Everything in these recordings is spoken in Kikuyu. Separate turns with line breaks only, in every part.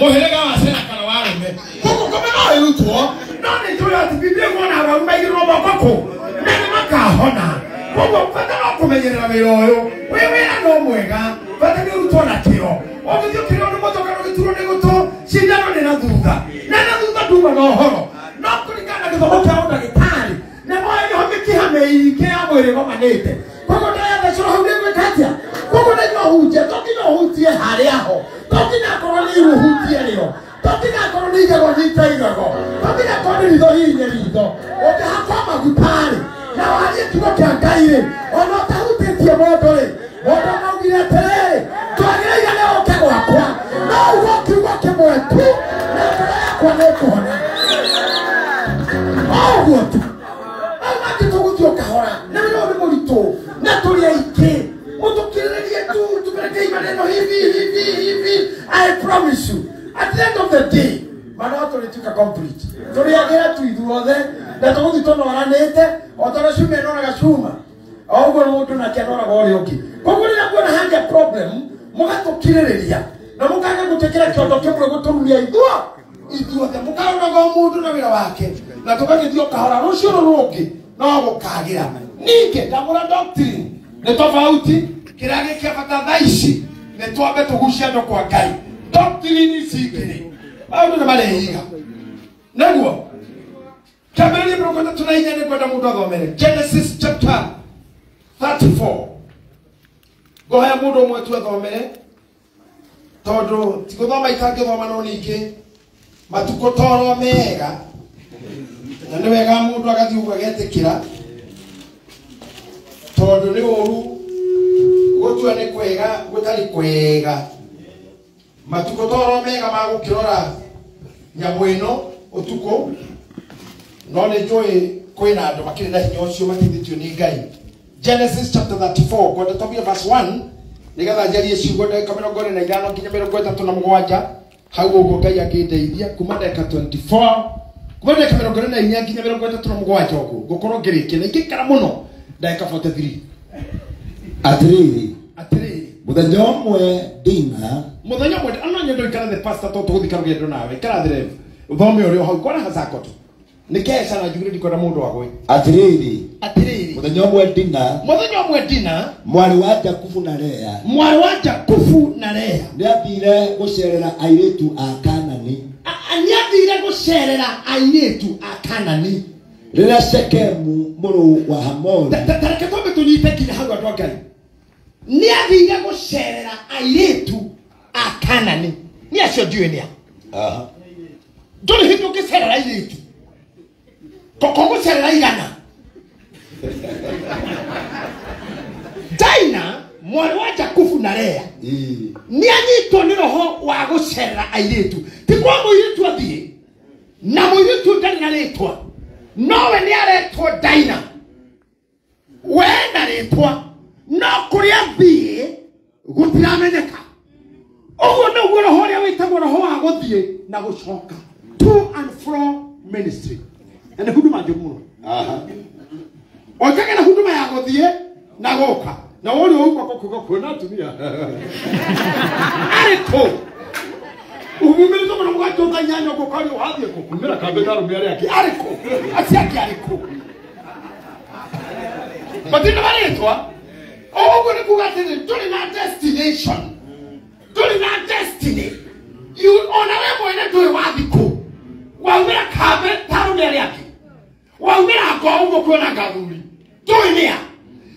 Mũhĩrĩga wa cera kana wa arũme. Koguo ngoma no ĩrutwo, no nĩ njũĩ atĩ Biblia ĩkuona arwaru maigĩrĩrwo moko kũ na nĩ makahona. Koguo bata no kũmenyerera wĩra ũyũ. Wĩ wĩra no mwega, bata nĩ ũrutwo na kĩo. Ũngĩthiĩ ũkĩrĩo nĩ mũtũ kana ũgĩturwo nĩ gũtũ, cindano nĩ na thutha. Na na thutha nduma na ũhoro. No kũringana na gĩthomo kĩa ũndagĩtarĩ, na moĩ nĩho mĩkiha mĩingĩ ya mwĩrĩ ĩgomanĩte. Koguo ndĩrathecũra hau nĩngwĩka atĩa? Koguo ndaigua hunjia, to nginya ũhutie harĩa ho. To nginya akorwo nĩ iru ũhutie rĩo. To nginya akorwo nĩ igego nyite igego. To nginya akorwo nĩ ritho hihinye ritho. Ũngĩhakwo maguta-rĩ, na warie kiugo kĩa Ngai-rĩ, ona ũtahutĩtie mũndũ-rĩ, mũndũ maugire atĩrĩrĩ, twagĩrĩire nĩ ũke gwakwa, no ugo kiugo kĩmwe tu, na ngoro yakwa nĩ ĩkũhona. O ũguo tu. Au mangĩ tũgũthiĩ o kahora, na wĩra ũyũ nĩ mũritũ, na tũrĩ aingĩ. Mũtũkirĩrĩrie tu, tũmerekei maneno hivi hivi hivi. I promise you, at the end of the day, mana tũrĩtuĩka complete. Tũrĩagĩra tu ithuothe, na tũgũthiĩ tũnoranĩte, o ta ũrĩa cuma ĩnoraga cuma. O ũguo mũndũ nake anoraga ũrĩa ũngĩ. Koguo rĩrĩa kuona hagĩa problem, mũgatũkirĩrĩria, na mũkaga gũtwĩkĩra kĩondo kĩmwe gũtũruria ithuothe, mũkaroraga o mũndũ na wĩra wake, na tũgagĩthiĩ o kahora, rũciũ rũrũ rũngĩ no gũkagĩra. Ningĩ ndamũra doctrine nĩ tofauti, kĩrĩa gĩ kĩa bata thaa ici nĩ twambe tũgucie andũ kwa Ngai. Doctrine ici ingĩ-rĩ, maũndũ nĩ marĩhiga. Nĩguo kĩambĩrĩria 34 nĩ kwenda mũndũ athomere Genesis chapter 34. Ngohoya mũndũ ũmwe tu athomere, tondũ ti gũthoma itangĩthoma, no ningĩ matukũ toro mega, na nĩ wega mũndũ agathiĩ ũguo agetĩkĩra, tondũ nĩ ũru gũtua nĩ kwega gũtarĩ kwega. Matukũ toro mega ma gũkĩrora nyamũ ĩno ũtukũ, no nĩ njũĩ kwĩna andũ makĩrĩ na hinya ũcio mateithĩtio nĩ Ngai. Genesis chapter 34, ngwenda twambie verse 1 nĩgetha njarie ciugo ndagĩka 45 nginya 37 hau ũguo Ngai angĩndeithia, kuma ndagĩka 24, kuma ndagĩka 44 nginya 37 ũguo ngũkorwo ngĩrĩkia, na ingĩikara mũno ndagĩka 43.
Atĩrĩrĩ,
Atĩrĩrĩ,
mũthenya ũmwe Dina,
mũthenya ũmwe ano nyendo ikara the pastor tondũ tũgũthiĩ karũgendo nawe, ikara thĩ rev ũthome ũrĩa hau kwana hazako tu nĩ keca na njugire ndikwenda mũndũ agwe.
Atĩrĩrĩ,
Atĩrĩrĩ,
mũthenya ũmwe Dina,
mũthenya ũmwe Dina,
mwarĩ wa Jakubu na Lea,
mwarĩ wa Jakubu na Lea,
nĩathire gũcerera airĩtu a Kanani.
Nĩathire gũcerera airĩtu a Kanani.
Rĩrĩa Shekemu mũrũ wa Hamori,
Ta reke twambe tũnyite nginya hau andũ a Ngai. Nĩathire gũcerera airĩtu a Kanani. Nĩ acio ndiũĩ nĩa. Ndũrĩ hĩndĩ ũngĩcerera airĩtu. Koko gũcerera igana. Dina mwarĩ wa Jakubu na Lea nĩanyitwo nĩ roho wa gũcerera airĩtu. Ti kwa mũirĩtu athiĩ, na mũirĩtu ndarĩ na rĩtwa, nowe nĩaretwo Dina. We na rĩtwa, no kũrĩa athiĩ gũtiramenyeka. Ũguo nĩguo roho ũrĩa wĩtagwo roho wa gũthiĩ na gũcoka, to and fro ministry. Na nĩ huduma njũru mũno. Oikage na huduma ya gũthiĩ na gũka, na ũrĩa ũgwa gũkũ kwĩna atumia arĩ kũ umumĩrĩte mũno mũgajũka inyanya ũguo ũkaria ũrathiĩ kũ kumĩra kambĩ na arũme arĩa angĩ arĩ kũ acio angĩ arĩ kũ matirĩ marĩtwa. Ũguo nĩ kuga atĩrĩ, ndũrĩ na destination, ndũrĩ na destiny. Ona we mwene ndũĩ wathiĩ kũ, waumĩra kambĩ ta arũme arĩa angĩ, waumĩra ngo ũguo kuona ngathuri ndũĩ nĩa.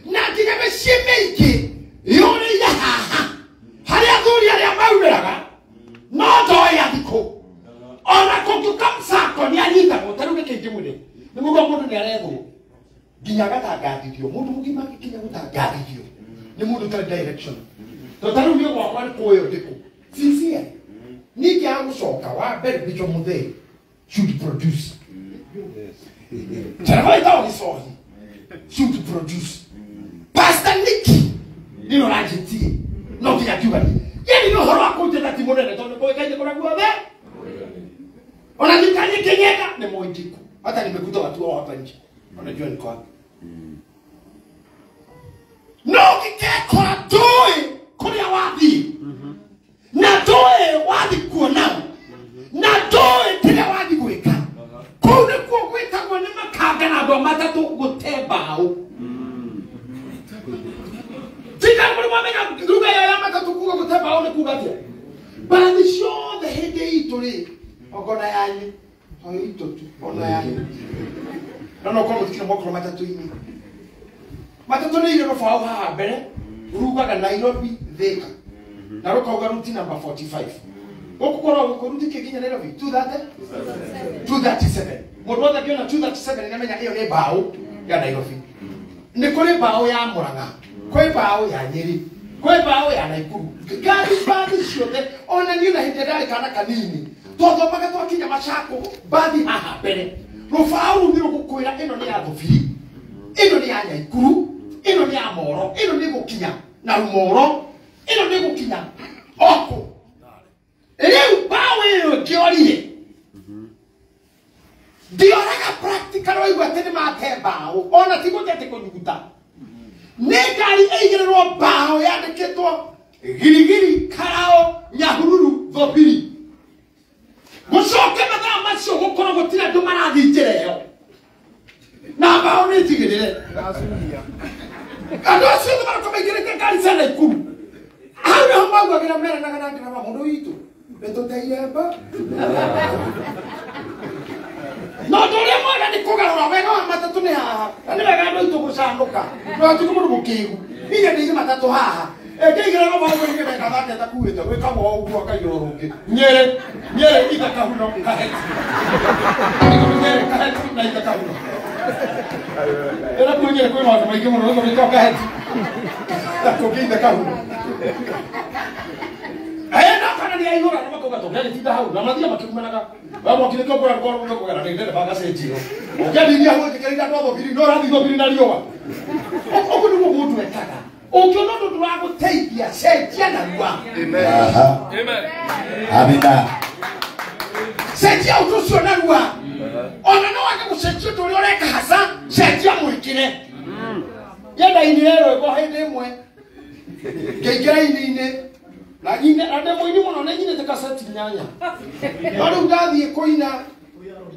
Na nginya mĩciĩ mĩingĩ yũrĩire haha harĩa athuri arĩa maumĩraga no ndoĩ athiĩ kũ. Ona kũngĩũka msako nĩ anyitagwo. Ta rĩu nĩkĩ ingĩmwĩre nĩ mũguo mũndũ nĩ arethwo nginya agatangathithio. Mũndũ mũgima agĩkinya gũtangathithio nĩ mũndũ ũtarĩ direction. Tondũ ta rĩu niĩ gwakwa nĩ kũĩ ndĩkũ sincere, ningĩ agũcoka wa mbere Bishop Muthee should produce. Tereva ĩtagwo gĩcohi should produce. Pastor Nicky nĩ ũranjĩtie no nginya ngiuga nĩ yani nĩ ũhoro wa kũnjĩta ti mũnene tondũ kũĩkaine kũrĩa guothe. Ona thirikari ĩkĩnyenda nĩ mũindiku, hata nimekuta watu wao hapa nje wanajua niko wapi. No ũngĩkekora ndũĩ kũrĩa wathiĩ na ndũĩ wathiĩ kuona itũ rĩ ongona yanyu to itũ tu ona yanyu no no korwo mũtikire mwakorwo matatũ-inĩ matatũ nĩ irĩ rũbaũ haha mbere rugaga Nairobi Thika na rũkauga ruti namba 45 gũkũ korwo gũkũ ruti kĩnginya Nairobi 237 mũndũ wothe angĩona 237 nĩamenya ĩyo nĩ mbaũ ya Nairobi nĩ kũrĩ mbaũ ya Murang'a kwĩ mbaũ ya Nyeri kwĩ mbaũ ya Nakuru ngari mbathi ciothe ona niĩ na hĩndĩ ndarĩ kana kanini twathomaga twakinya Machakos mbathi haha mbere rũbaũ rũu nĩ rũgũkwĩra ĩno nĩ ya Thubiri ĩno nĩ ya Nyaikuru ĩno nĩ ya Moro ĩno nĩ gũkinya na Rumoro ĩno nĩ gũkinya oko rĩu mbaũ ĩyo ngĩorire ndioraga practical waigua atĩ nĩ mate mbaũ ona ti gũte atĩ kũnyuguta nĩ ngari ĩigĩrĩrwo mbaũ yandĩkĩtwo Girigiri Karao Nyahururu Thobiri gũcoke mathaa macio gũkorwo gũtirĩ andũ marathiĩ njĩra ĩyo na mbaũ nĩ njigĩrĩre andũ acio othe maroka maingĩrĩte ngari cia Naikuru hau nĩho maugagĩra meranaga na ndereba mũndũ witũ nĩtũteire mba no ũndũ ũrĩa mwega nĩ kũgarũra wega wa matatũ nĩ haha na nĩ wega andũ aitũ gũcanũka no atuĩke mũndũ mũkĩgu inya nĩ matatũ haha ĩngĩigĩra rũbaũ rũingĩ mekathake takuĩte gwĩkagwo ũguo akaigĩrwo rũngĩ Nyeri Nyeri Ithakahuno Kaheti Nyeri Kaheti na Ithakahuno ĩra kuo Nyeri kwĩ maũndũ maingĩ mũno rũgũ rwĩtagwo Kaheti na kũngĩ Ithakahuno no kana nĩ aihũra na makauga tũngĩagĩtinda hau na mathiĩ makĩrumanaga we mwaki nĩkĩo ngũra rũkorwo rũkũgera nĩ ndereba agacenjio ũngĩandiria hau njĩkĩrĩire andũ a Thobiri no ũrathiĩ Thobiri na riũa ũguo nĩguo mũndũ ekaga ũngĩona ũndũ ndũragũteithia cenjia narua.
Amen. Amina.
Cenjia ũndũ ũcio narua ona no wage gũcenjia ũndũ ũrĩa ũreka haca cenjia mwĩkĩre yendainire rwĩmbo hĩndĩ ĩmwe ngĩingĩra ini-inĩ na nyine na ndĩ mũini mũno nĩ nyinĩte kaseti 8 no rĩu ndathiĩ kũina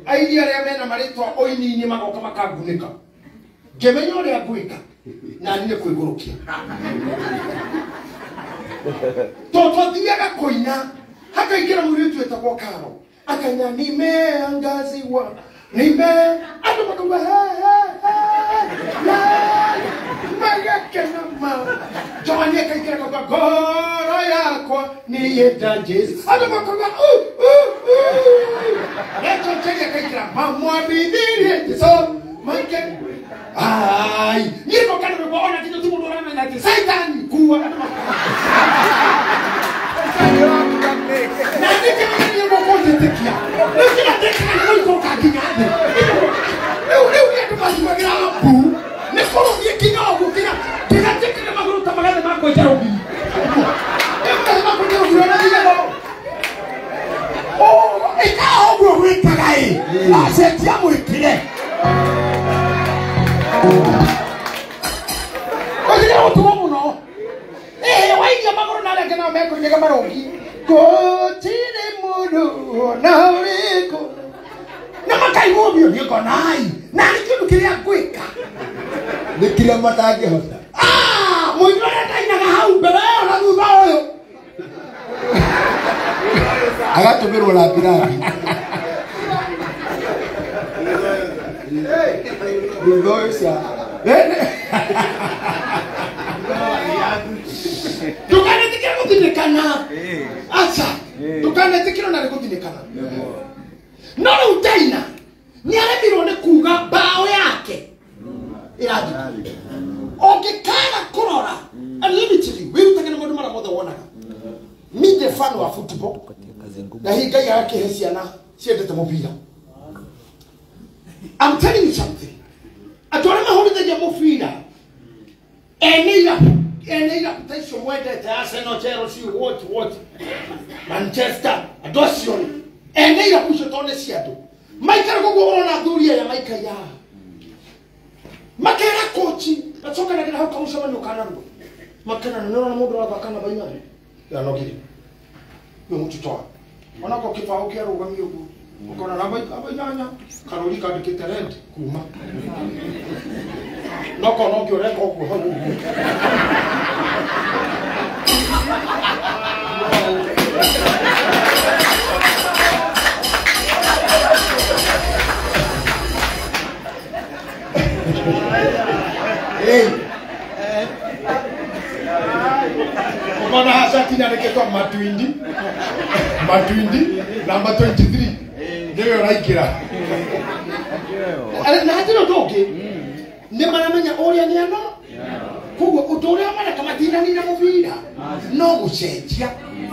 aini arĩa mena marĩtwa ũini-inĩ magoka makangunĩka ngĩmenya ũrĩa ngwĩka na niĩ kwĩgũrũkia to twathiaga kũina hakaingĩra mũirĩtu wĩtagwo Karo akaina nimeangaziwa nime andũ makauga magakena ma Joani akaingĩra akauga ngoro yakwa nĩyenda Jesu andũ makauga Rachel Njeri akaingĩra mamwambithirie Jesu make ai niĩ ngoka nĩ rwĩmbo ona kinya ti mũndũ ũramenya atĩ Saitani kuwa andũ na nĩkĩmenya nĩ mũkũnjĩtĩkia rĩu kĩrĩa ndĩkaga nĩ gũikũrũka nginya thĩ rĩu rĩu nĩ andũ mathimagĩra mbu nĩ kũrũthiĩ nginya ũguo nginya nginya njĩkĩre magũrũ ta magathe ma kwenja rũgiri magathe ma kwenja rũgiri ona thigano ĩkaga ũguo gwĩkaga ĩ wacenjia mwĩkĩre ũthire gũtugo mũno waigia magũrũ na arĩa angĩ nao mekũinyaga marũngi gũtirĩ mũndũ ona ũrĩkũ na makaigua ũguo niĩ ngona ai na nĩ kĩndũ kĩrĩa ngwĩka
nĩ kĩrĩa matangĩhota
mũini ũrĩa ndainaga hau mbere ĩyo na thutha ũyũ
agatũmĩrwo rambirambi thutha ũyũ cia
ndũkanetĩkĩre gũtindĩkana aca ndũkanetĩkĩre ona nĩ gũtindĩkana no rĩu Daina nĩ aremirwo nĩ kuga mbaũ yake ĩrathiĩ ũngĩkaga kũrora and let me tell you wĩrutage na maũndũ marĩa mothe wonaga me the fan wa football na hii Ngai agakĩhe ciana ciendete mũbira I'm telling you something andũ arĩa mahũrithagia mũbira ene irabu ta icio mwendete Arsenal, Chelsea, what Manchester andũ acio ene irabu icio tondũ nĩ cia andũ maikara koguo ũrona athuri aya maikaire haha makera kochi macokanagĩra hau kamũcemanio ka narua makenana nĩ ũrona mũndũ ũrathaka namba inyanya yanogire nĩ mũtitoa onako kĩbaũ kĩarũgamio ũguo ũkona namba inyanya karũri kandĩkĩte red kuma no kona ũngĩ ũreka ũguo hau ũguo Anaitwa Matuindi. Matuindi namba 23. Nĩwe ũraingĩra. Na hatirĩ ũndũ ũngĩ. Nĩ maramenya ũrĩa nĩ ano. Koguo ũndũ ũrĩa mareka matinanina mũbira no gũcenjia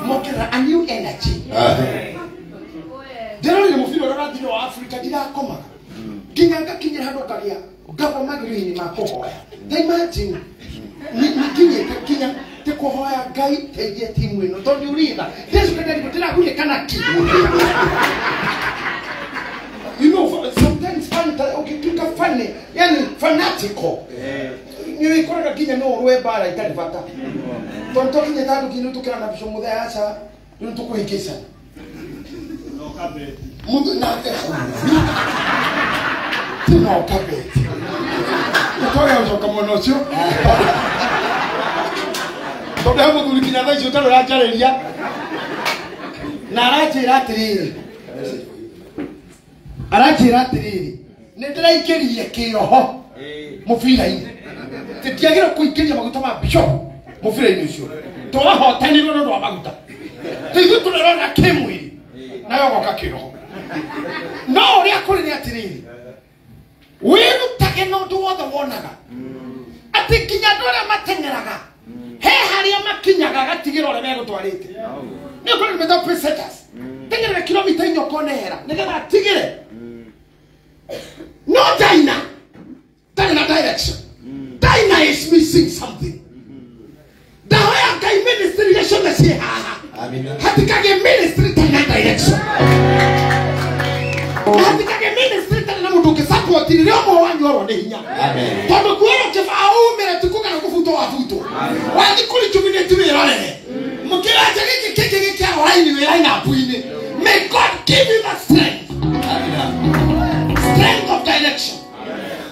mongerera a new energy. Ndĩrorire mũbira ũrĩa ũrathire wa Africa ndirakomaga. Nginya ngakinyĩra handũ ngagĩa ngagwa magĩrĩro-inĩ ma kũhoya. Ta imagine nĩnginyĩte nginya te kũhoya Ngai teithie timu ĩno tondũ ũritha. Ndĩracoka ndarigwo ndĩragwire kana kĩ. You know, sometimes fun, ukituka funny, yani fanatical. Nĩwĩkoraga nginya no ũrũe mbara itarĩ bata. Tondũ twakinyĩte handũ nginya rĩu tũkĩrana mbica mũthenya aca rĩu tũkũhĩngĩcana. Mũndũ nake ti no kabeti. Ũtwage gũcoka mwena ũcio. Tondũ he mũthuri nginya thaa ici ũtarĩ ũranjarĩria. Na aranjĩra atĩrĩrĩ. Aranjĩra atĩrĩrĩ, nĩ ndĩraingĩririe kĩroho mũbira-inĩ. Ndiagĩrĩirwo kũingĩria maguta ma bishop mũbira-inĩ ũcio. Twahotanirwo nĩ ũndũ wa maguta. Ithuĩ tũrerona kĩmwĩrĩ nayo goka kĩroho. No ũrĩa kũrĩ nĩ atĩrĩrĩ, wĩrutage na ũndũ wothe wonaga. Atĩ nginya andũ arĩa mateng'eraga he harĩa makinyaga gatigĩra ũrĩa megũtwarĩte. Nĩ ũkũrĩ nĩ pacesetters. Teng'erera kilomita inya ũkona hera nĩgetha atigĩre. No Dinah, ndarĩ na direction. Dinah is missing something. Ndahoya Ngai ministry iria ciothe ciĩ haha. Hatikagĩe ministry itarĩ na direction. Hatikagĩe ministry itarĩ na mũndũ ũngĩ support rĩrĩa ũmwe wanyu orwo nĩ hinya. Tondũ kuoywo kĩbaũ umĩre ti kũgana kũbutwo wabutwo. Wathiĩ kũrejuvenate wĩrorere. Mũkĩranja gĩkĩ kĩngĩ gĩkĩarwo raini wĩ line-up-inĩ. May God give you that strength. Strength of direction.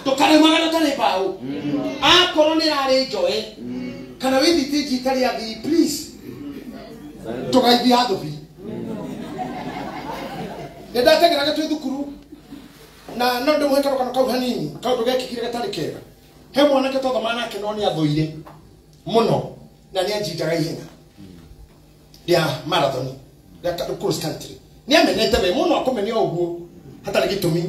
Ndũkaremagana ũtarĩ mbaũ. Akorwo nĩ ĩrarĩ njoe kana wĩ thitĩnji itarĩ athii, please ndũgaithie athũbi. Nĩ ndateng'eraga twĩ thukuru na no ndĩmũhe karũgano kau hanini kaũndũ gekĩkire gatarĩ kega. He mwanake twathomaga nake no nĩ athũire mũno na nĩ anjindaga ihenya rĩa marathon rĩa cross country. Nĩ amenete we mũno akũmenia ũguo hatarĩ gĩtũmi.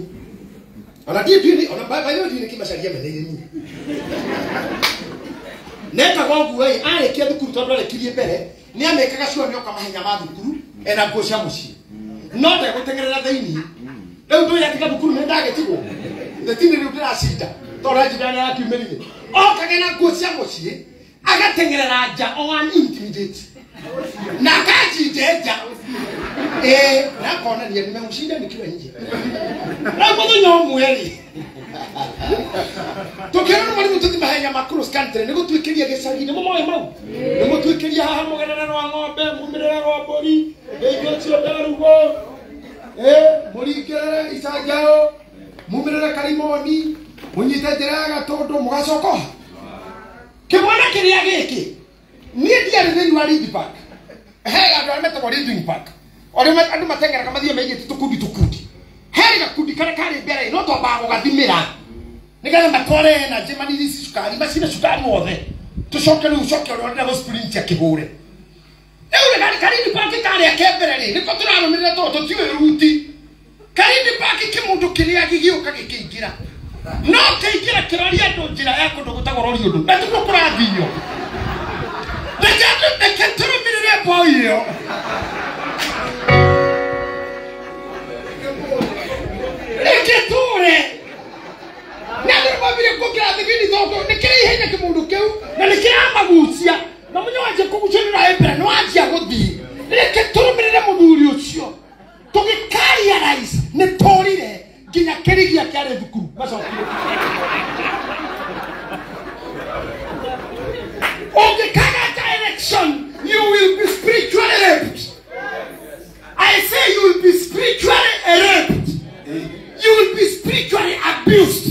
Ona ndiĩ ona by the way ndiĩ kĩmacaria ameneire niĩ. Nekaga ũguo ĩ arĩkia thukuru tondũ arĩkirie mbere nĩ amekaga sure nĩoka mahenya ma thukuru ena nguo cia mũciĩ. No ndegũteng'erera thĩinĩ. Rĩu ndũĩ atiga thukuru nĩ ndagĩtigwo. Thĩtinĩ rĩu ndĩracinda tondũ anjinda nĩ arakiumĩrire. Okage na nguo cia mũciĩ agateng'erera nja o an intimidate. Na akanjinde nja. Na akonania nimemshinda nikiwa nje. Rĩu mũthenya ũmwe rĩ tũkĩrwo nĩ mwarimũ tũthiĩ mahenya ma cross country nĩ gũtuĩkĩria gĩcagi nĩ mũmoĩ mau nĩ gũtuĩkĩria haha mũgerera rwa ng'ombe mumĩrĩre rwa mbũri rĩngĩ ũcio ndarugwo mũringĩrĩre icanjao mumĩrĩre karimoni mũnyite njĩra ya gatũndũ mũgacoka ho. Kĩmwana kĩrĩa gĩkĩ niĩ ndiarĩ thĩinĩ wa Lead Park. He andũ arĩa metagwo Leading Park ũrĩa andũ mateng'eraga mathiĩ maigĩte tũkundi tũkundi. He gakundi karĩa karĩ mbere no twambaga gũgathimĩra nĩgetha matware energy manirisi cukari macine cukari wothe tũcoke rĩu ũcoke ũrĩa ũrenda gũ-sprint akĩhũre. Rĩu rĩ Karindi Park karĩa ke mbere rĩ nĩko tũrarũmĩrĩra tondũ tũtiũĩ ruti. Karindi Park kĩmũndũ kĩrĩa gĩgĩũka gĩkĩingĩra no kĩingĩra kĩroria andũ njĩra ya kũndũ gũtagwo rori ũndũ na tiguo kũrathio. Reke tũrũmĩrĩre boy ĩyo. Reke tũre. Na andũ nĩmambire kũngĩra thibindi tondũ nĩ kĩrĩ ihenya kĩmũndũ kĩu na nĩ kĩramagucia na mũnyo wanjia kũgucia nĩ ũrahe mbere nĩ wanjia gũthiĩ. Reke tũrũmĩrĩre mũthuri ũcio. Tũgĩkaria nĩ tũrire nginya kĩrigia kĩarĩ thukuru macokire. Ũngĩkaga direction you will be spiritually raped. I say you will be spiritually raped. You will be spiritually abused.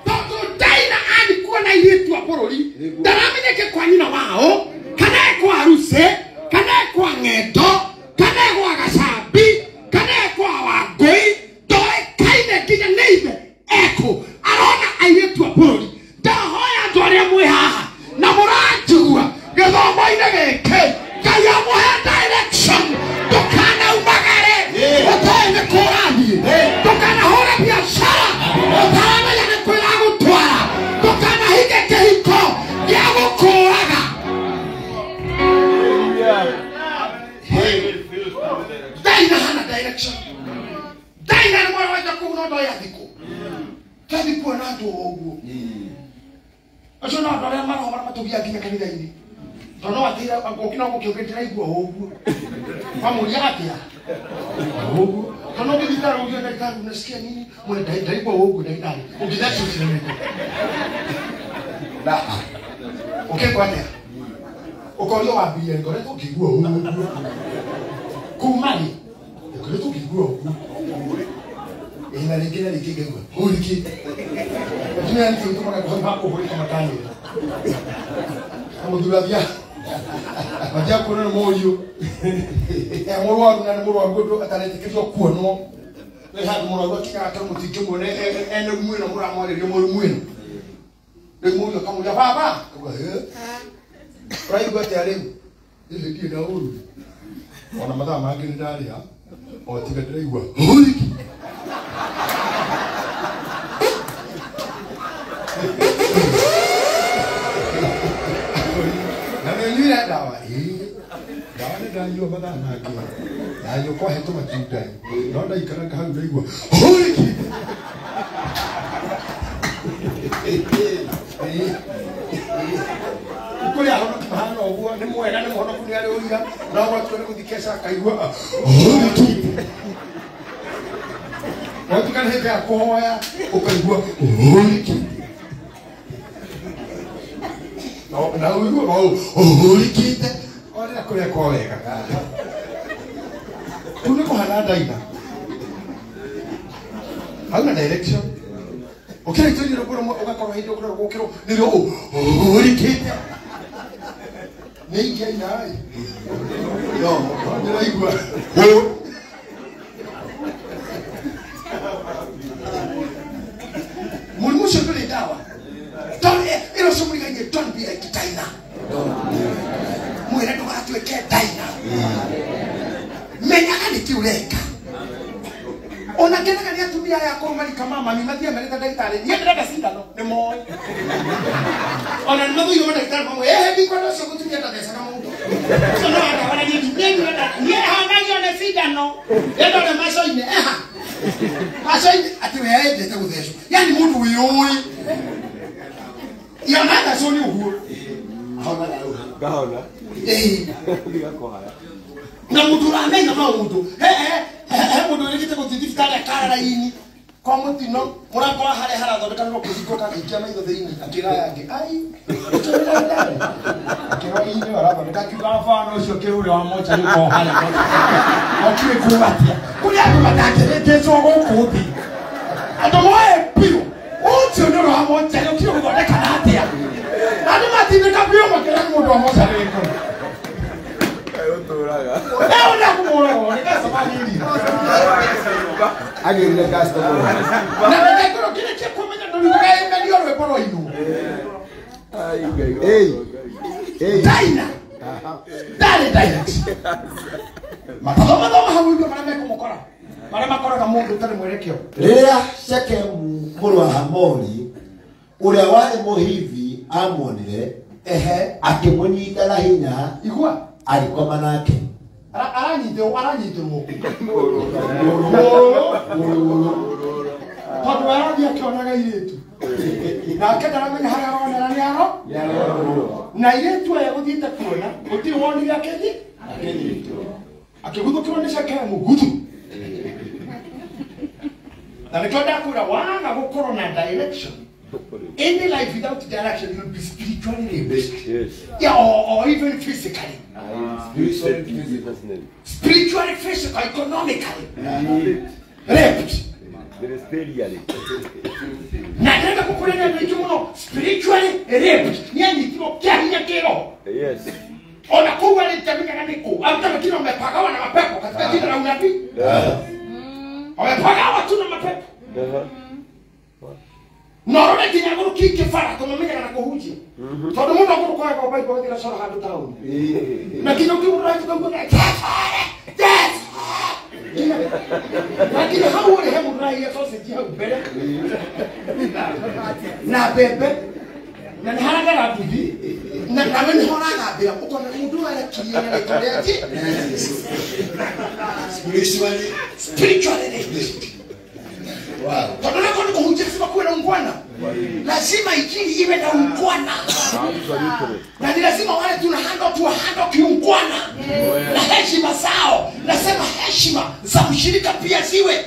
Tondũ Dinah arĩ kuona airĩtu a bũrũri ndaramenyeke kwa nyina wao kana e kwa Ruse kana e kwa Ng'endo kana e gwa Gacambi kana e kwa Wangũi ndoĩkaine nginya nĩ ithe ekũ arona airĩtu a bũrũri. Ndahoya andũ arĩa mwĩ haha na mũranjigua gĩthomo-inĩ gĩkĩ Ngai amũhe Daina hana direction. Daina nĩ mwana wa Jakubu no ndoĩ athikũ. Tathi kuona andũ o ũguo. Acio no andũ arĩa maroho marĩa matũgiaga nginya kanitha-inĩ. Tondũ no atĩra ũkĩna gũkĩũngĩ ndĩraigua ũguo. Wamũria atĩa? Ũguo. Tondũ ũngĩthiĩ ũguo ndagĩtarĩ unasikia nini? Mwene ndaigua ũguo ndagĩtarĩ. Ũngĩthiĩ ũcio na ũkekwo atĩa? Ũkorio wambirie ngoretwo ngĩigua ũguo. Kuma rĩ? Ngoretwo ngĩigua ũguo. Ĩĩ na rĩngĩ na rĩngĩ ngaigua hũrĩkĩte. Atumia nĩkĩo gĩtũmaga kũhota kũhũrĩka makanĩra. Na mũthuri athiaga mathiaga kuonwo nĩ mũriũ. E mũrwaru na nĩ mũrwaru ũndũ ataretĩkĩrio kuonwo. Nĩ handũ mũrwaru akinyaga akĩrwo mũtingĩmuona ene rumu ĩno mũramwarĩria mũ rumu ĩno. Rĩu mũriũ akamũria baba. Akauga hĩ. Ũraigua atĩa rĩu? Ĩhĩ ndirĩ na ũru. Ona mathaa mangĩ nĩ ndarĩa o tiga ndĩraigua hũrĩki. Na nĩ ũnyuire ndawa? Ĩĩ. Ndawa nĩ ndanyua mathaa mangĩ. Ndanyua kwahe tũmatunda. No ndaikaranga hau ndaigua hũrĩki. Kũrĩ ahonoki mahana ũguo nĩ mwega nĩ mũhonoku nĩ arĩ ũira no gwatua nĩ gũthiĩ keca akaigua hũrĩki. Watuka nĩ hĩndĩ ya kũhoya ũkaigua hũrĩki. Na ũigua ũhũrĩkĩte orĩra kũrĩa kwa wega. Kũu nĩ kũhana Daina. Hauna direction. Ũkĩra itũire rũgũrũ ũgakorwo hĩndĩ ũkũrwo gũkĩrwo nĩrĩo ũhũrĩkĩte. Nĩ ingĩaina ĩ. No, ndĩraigua. Mũrimũ ũcio ndũrĩ ndawa. Ĩno ũcio mũrigaine don't be like Daina. Mwĩre ndũgatuĩke Daina. Menyaga nĩkĩ ũreka. Ona kenaga nĩ atumia aya akũrũ marika ma mami mathiaga merĩte ndagĩtarĩ niĩ ndĩrenda cindano nĩ moĩ. Ona nĩ mathũire mandagĩtarĩ mamwe ĩhĩ ndikwenda ũcio mũtumia ndathecaga mũndũ. Ũcio no andawa niĩ ndĩrenda niĩ hanagio nĩ cindano. Ndĩrenda macoinĩ eha. Macoinĩ atĩ we endete gũthecwo. Yani mũndũ wĩyũĩ. Ya nada sio ni ũguo.
Ahona ngahona.
Ĩĩ. Na mũndũ ũramenya maũndũ. He mũndũ wĩrĩgĩte gũthiĩ thibitarĩ akara raini kwa mũtino mũrango wa harĩa harathondekanĩrwo kũhingũka akĩikia maitho thĩinĩ akĩra aya angĩ ai ũcio nĩ ndagĩtarĩ akĩrwo ĩĩ nĩwe arathondeka akiuga bana ũcio kĩrũrĩa wa mocarĩ ũkorwo harĩa okire kuuga atĩa kũrĩ andũ matangĩhĩngĩcwo gũkũ thĩ andũ moe biũ ũcio nĩ ũrĩa wa mocarĩ ũkire gũthondekana atĩa na andũ matindĩka biũ makĩra nĩ mũndũ wa mocarĩ wĩkũ. Daina. Dale direction. Mathomathoma hau igũrũ marĩa mekũmũkora. Marĩa makoraga mũndũ ũtarĩ mwerekeo.
Rĩrĩa Shekemu mũrũ wa Hamori ũrĩa warĩ Mũhivi amuonire,
ehe,
akĩmũnyita na hinya,
igua,
agĩkoma nake.
Aranyitĩrwo tondũ we arathiĩ akĩonaga airĩtu nake ndaramenya harĩa aronera nĩ aro na airĩtu aya gũthiĩte kuona gũtirĩ wonire akĩthiĩ akĩguthũkĩrwo nĩ Shekemu guthu. Na nĩkĩo ndakwĩra waga gũkorwo na direction. Any life without direction will be spiritually raped.
Yes.
Yeah, or even physically.
Spiritually,
spiritually, physically, economically. Raped. Na ndĩrenda gũkũrĩra andũ aingĩ mũno spiritually raped. Nĩ anyitirwo kĩa hinya kĩroho.
Yes.
Ona kũu arĩtamenyaga nĩ kũ. Arutaga kila wamepagawa na mapepo katika jina la unabii. Wamepagawa tu na mapepo. Norore nginya gũrũ kĩingĩ bara tondũ menyaga na kũhunjia. Tondũ mũndũ agũrũ kwaga kwa Bible gũthiĩ gacora handũ taũni. Na nginya ũngĩmũrora ũkaigua Yes! Na nginya hau ũrĩ he mũndũ ũraiya sausage hau mbere. Na mbembe. Na nĩ haragara nduthi. Na nawe nĩho ũrathambĩra ũkona mũndũ arekirie na rĩtwa rĩa Jesu.
Spiritually.
Spiritually raped.
Wow.
Tondũ nako nĩ kũhunjia lazima kuwe na ungwana. Lazima injili iwe na ungwana. Na ni lazima wale tunahando tuwahando kiungwana. Na heshima zao. Nasema heshima za ushirika pia ziwe.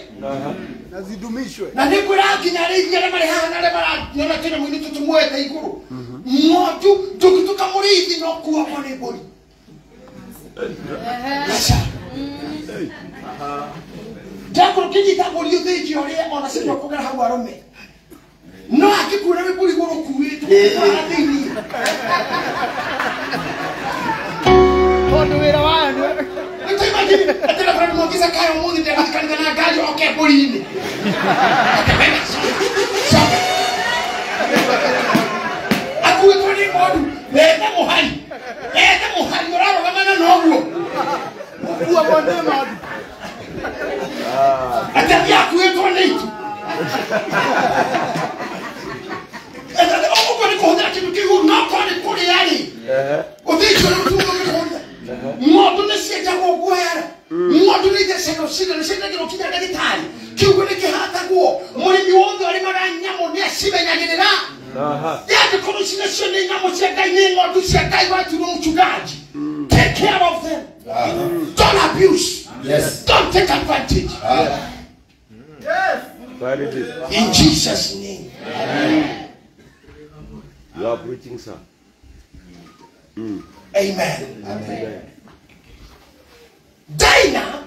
Na zidumishwe.
Na nĩngwĩra nginya arĩithi arĩa marĩ haha na arĩa maranyona kĩnyamũ-inĩ tũtumuoete igũrũ. Ng'ondu ndũngĩtuĩka mũrĩithi no kuagwo nĩ mbũri. Aca. Ndakorwo ũkĩnyita mbũri ũthĩnje ũrĩe ona citua kũgera hau arũme. No angĩkuona wĩ mbũri igũrũ ũkuĩtwo ũkũrara thĩiniĩ.
Tondũ wĩra wayo nĩ
Nĩtũimagine atĩ Reverend Mwangi Zakayo ũmũthĩ ndegũthiĩ kanitha na ngari oke mbũri-inĩ. Coka. Akuĩtwo nĩ ng'ondu, wethe mũhari. Wethe mũhari ũrarũgamana na ũguo.
Gũkuagwo nĩ ng'ondu.
Atĩ athiĩ akuĩtwo nĩ itu. Ũguo nĩ kũhũthĩra kĩndũ kĩu no korwo nĩ kũrĩa rĩ. Ũthĩnjwo nĩ mũtungo nĩ kũhũthĩra. Ng'ondu nĩ cienjagwo guoya. Ng'ondu nĩ ithecagwo cindano ciendagĩrwo kinya ndagĩtarĩ. Kiugo nĩ kĩhatagwo. Mũrĩmi wothe ũrĩmaga nyamũ nĩ acimenyagĩrĩra. Yangĩkorwo ici nacio nĩ nyamũ cia Ngai, nĩ ng'ondu cia Ngai waturwo mchungaji. Take care of them. Don't abuse.
Yes.
Don't take advantage.
Very deep.
In Jesus' name.
You are preaching, sir.
Amen.
Amen.
Dinah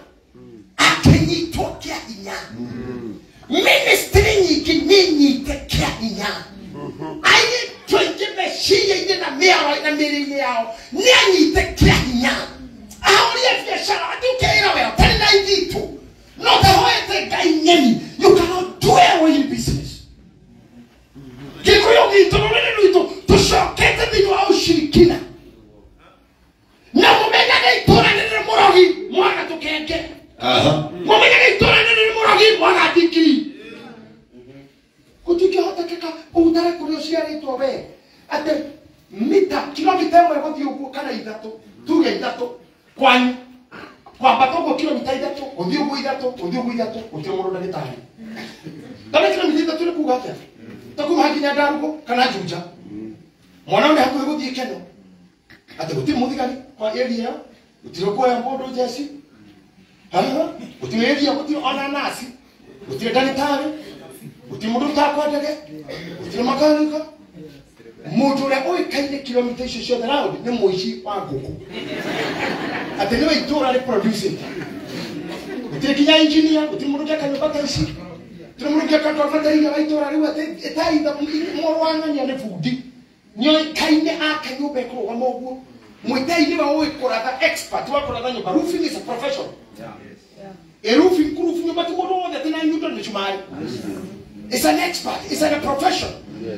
akĩnyitwo kĩa hinya. Ministry nyingĩ nĩ nyite kĩa hinya. Airĩtu aingĩ meciria-inĩ na mĩaro na mĩĩrĩ-inĩ yao nĩ anyite kĩa hinya. Ahũrie biacara atĩ ũkeĩra we ũtarĩ na ithitũ no ũtahoete Ngai nyeni. You cannot do well in business. Gĩkũyũ gitũ rũrĩrĩ rwitũ tũcokete thĩinĩ wa ũcirikina. Na mũmenyage itũra rĩrĩ mũrogi mwaga tũkenge. Mũmenyage itũra rĩrĩ mũrogi mwaga ndingiri. Gũtingĩhotekeka ũtare kũrĩa ũciarĩtwo we atĩ mita kilomita ĩmwe gũthiĩ ũguo kana ithatũ tuge ithatũ kwanyu kwambata ũguo kilomita ithatũ gũthiĩ ũguo ithatũ gũthiĩ ũguo ithatũ gũtirĩ mũndũ ndagĩtarĩ. Tondũ kilomita ithatũ nĩ kuuga atĩa? Ta kuma nginya Ndarugo kana Juja. Mwana ũrĩ hakuhĩ gũthiĩ Keno atĩ gũtirĩ mũthigari kwa area ĩyo gũtirĩ kuoya mũndũ njeci gũtirĩ area gũtirĩ ona nasi gũtirĩ ndagĩtarĩ gũtirĩ mũndũ ũtakwa ndege gũtirĩ makanika. Mũndũ ũrĩa ũĩkaine kilomita icio ciothe round nĩ mũici wa ngũkũ atĩ nĩwe itũũra rĩ producing. Gũtirĩ nginya engineer gũtirĩ mũndũ ũngĩaka nyũmba ta ici gũtirĩ mũndũ ũngĩaka ndwara ta iria wa itũũra rĩu atĩ ĩtaitha mũrũ wa ng'ania nĩ bundi nĩoĩkaine aka nyũmba ĩkũrũgama ũguo. Mwĩtei nĩwe ũĩ kũratha expert wa kũratha nyũmba. Roofing is a profession. A roofing kũrubu nyũmba ti mũndũ wothe atĩ na nyundo nĩ cumarĩ. It's an expert, it's a profession.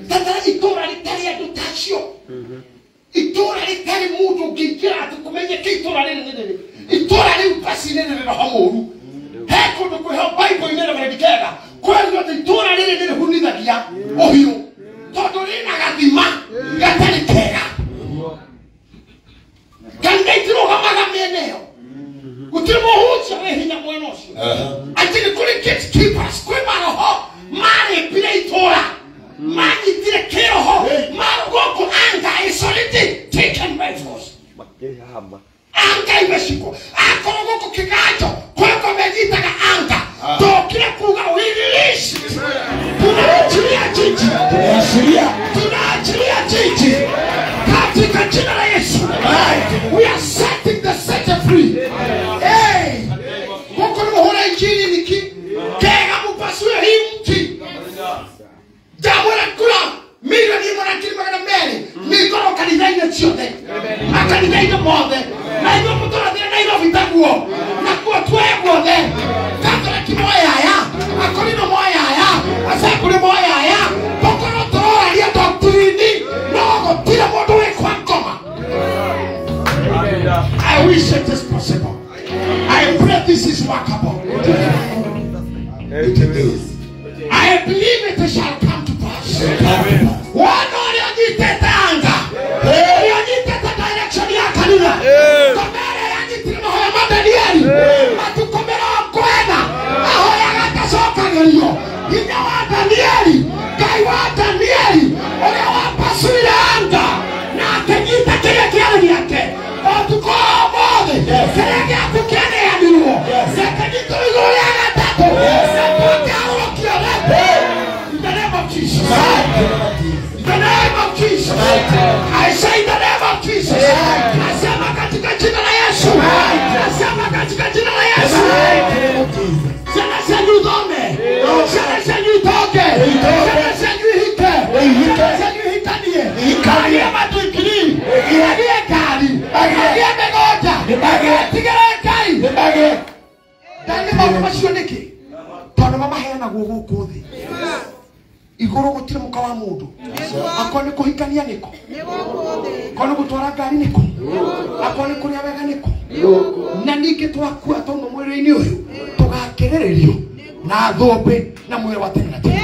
Tata itũũra rĩtarĩ andũ ta acio. Itũũra rĩtarĩ mũndũ ũngĩingĩra atĩ kũmenyeke itũũra rĩrĩ nĩ rĩrĩ. Itũũra rĩu basi nĩ rĩrĩ roho mũũru. He kũndũ kwĩho Bible-inĩ Reverend Kega kwĩrwo atĩ itũũra rĩrĩ nĩ rĩhunithagia ũhiũ tondũ rĩna gathima gatarĩ kega. Kanitha itirũgamaga mĩena ĩyo. Gũtirĩ mũhunjia wĩ hinya mwena ũcio. Atĩ nĩ kũrĩ gatekeepers kwĩ maroho marĩpire itũũra manyitire kĩroho marũgũkũ anga is already taken by force. Anga imeshikwo akorwo gũkũ kĩganjo kwĩko menyitaga anga tokire kuga we release. Tunaachilia jiji. Tunaachilia jiji katika jina la Yesu. We are setting the set free. Hey, gũkũ nĩ mũhũra injili niki kega mũpasue hii mti. Ndamwĩra kura milioni ĩmwe na ngiri magana merĩ nĩikorwo kanitha-inĩ ciothe makanitha-inĩ mothe na ithuĩ mũtũrathire Nairobi taguo nakuo tuoe guothe Katholiki moyaya akorino moyaya acekũrĩ moyaya tũkorwo tũroraria doctrine no gũtirĩ mũndũ wĩ kwa ngoma. I wish it is possible. I pray this is workable.
It is.
I believe it shall come to pass. Wana ũrĩa ũnyitĩte anga, ũrĩa ũnyitĩte I say in the name of Jesus. Nasema katika jina la Yesu. Nasema katika jina la Yesu. Ciana cianyu ithome, ciana cianyu itoke, ciana cianyu ihike, ciana cianyu ihikanie, agie matuikiri, agie ngari, agie mĩgũnda, atigĩre Ngai. Ngai nĩ maũndũ macio nĩkĩ? Tondũ mamaheanagwo gũkũ thĩ. Igũrũ gũtirĩ mũka wa mũndũ. Akorwo nĩ kũhikania nĩkũ, akorwo nĩ gũtwara ngari nĩkũ, akorwo nĩ kũrĩa wega nĩkũ. Na ningĩ twakua twauma mwĩrĩ-inĩ ũyũ tũgakĩrĩrĩrio na thũmbĩ na mwĩrĩ wa tene na tene.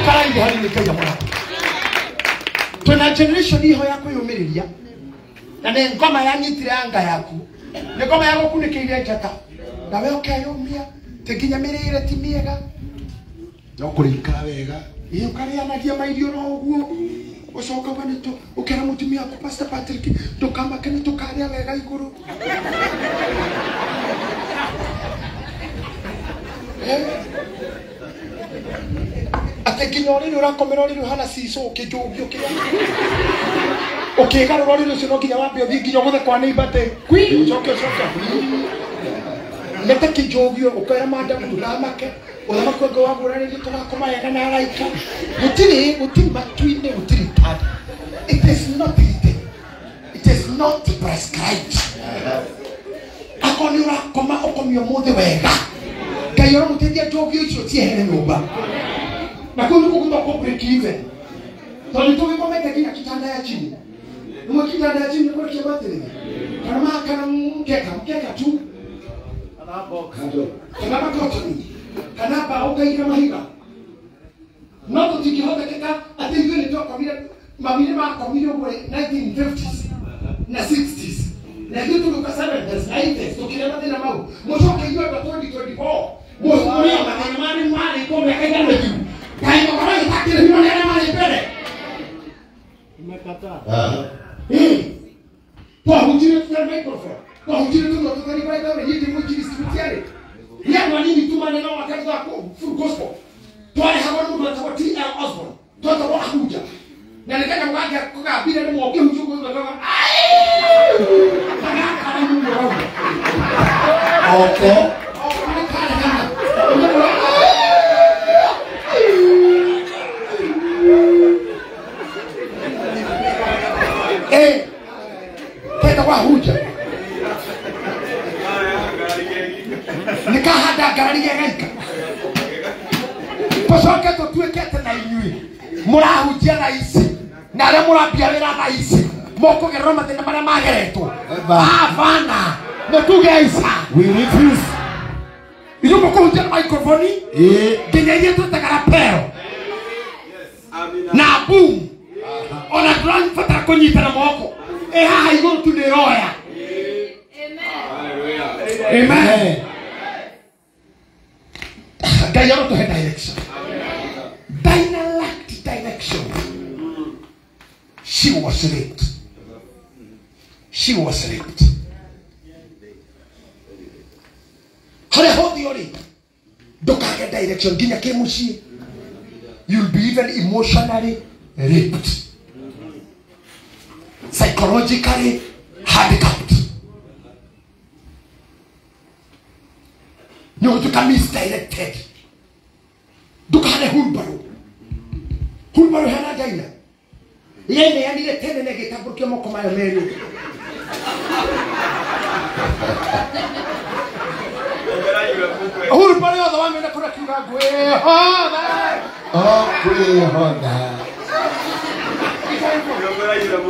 Karaithĩ hanini Ngai amũrathime. Twĩna generation iho ya kwĩyũmĩrĩria, na nĩ ngoma yanyitire anga yaku, nĩ ngoma yagũkunĩkĩire njata, nawe ũkeyũmia ti nginya mĩrĩre ti mĩega,
no kũrĩikara wega.
Ĩ ũkarĩanagia mairio no ũguo, ũcoka uga nĩ ũkera mũtumia waku Pastor Patrick ndũkamake nĩ tũkarĩa wega igũrũ. Atĩ nginya ũrĩrĩ ũrakomera ũrĩrĩ ũhana cicũ ũkĩnjũngio kĩrĩa ũkĩgarũra ũrĩrĩ ũcio no nginya wambe ũthiĩ nginya ũgũthe kwa neighbor atĩ kwi ũcoke ũcoke nete kĩnjũgio ũkera madamu ndũkamake ũthamaki wa Ngai wagũranĩrio tũgakoma wega na araika. Gũtirĩ gũtirĩ matu-inĩ gũtirĩ kadi. It is not written. It is not prescribed. Akorwo nĩ ũrakoma ũkomio ũmũthĩ wega, Ngai ũramũteithia njũgio icio ciehere nyũmba. Na kũu nĩkuo gwĩtagwo break even. Tondũ tũgĩkomete nginya kitanda ya chini. Nĩmwe kitanda ya chini kũrĩa kĩambatĩrĩria. Kana kana mkeka, mkeka tu. Kana makotoni. Kana mbaũ ũkaigĩra mahiga. No tũtingĩhotekeka atĩ ithuĩ nĩ twakomire, mami nĩ makomire ũguo 1950s na 60s. Na ithuĩ tũgĩũka 70s, 80s tũkĩrĩa mathĩna mau. Mũcoke ithuĩ andũ a 2024 mũrĩo mathĩna marĩ marĩ kuo mĩaka ĩtano ĩthiru. Ngai mũkorwo ĩtakĩrĩhirwo nĩ arĩa marĩ mbere. Twahunjirie tũtarĩ microphone. Twahunjirie tũnua tũtheri kwa ithaũ rĩ, niĩ ndĩ mũinjilisti gũtiarĩ. Nĩ andũ anini tu maneno wakati wa full gospel. Twarehagwo nĩ mũndũ wetagwo T.L. Osborne. Twetagwo ahunja. Na nĩ kanyamũ gake kagambire rĩmwe ũkĩhunjia ũguo ũgaga, "Ai!" Gagakara mũno rauga.
Oko.
Oko nĩ karegana. Twetagwo ahunja. Nikahanda ngarari gegaika. Tũcoke tũtuĩke na inyuĩ mũrahunjia thaa ici na arĩa mũrambia wĩra thaa ici mũkũgerera mathĩna marĩa mageretwo. Hapana, nĩ tuge ica.
We refuse.
Ithuĩ mũkũhunjia na microphone nginya iria twĩtaga lapel na boom, ona ndũrabatara kũnyitana moko, ĩ haha igũrũ tu nĩ ĩroya. Amen. Ngai arotũhe direction. Dinah lacked direction. She was raped. She was raped. Harĩa hothe ũrĩ ndũkage direction nginya kĩmũciĩ. You'll be even emotionally raped, psychologically handicapped. Nĩ ũgũtuĩka misdirected. Ndũkahane hurumbarũ. Hurumbarũ hena Dinah. Yeneanire tene na ĩgĩtambũrũkia moko mayo merĩ. Hurumbarũ yothe wamĩona kũrĩa kiuga ngwĩhotha.
Oh, kwĩhotha.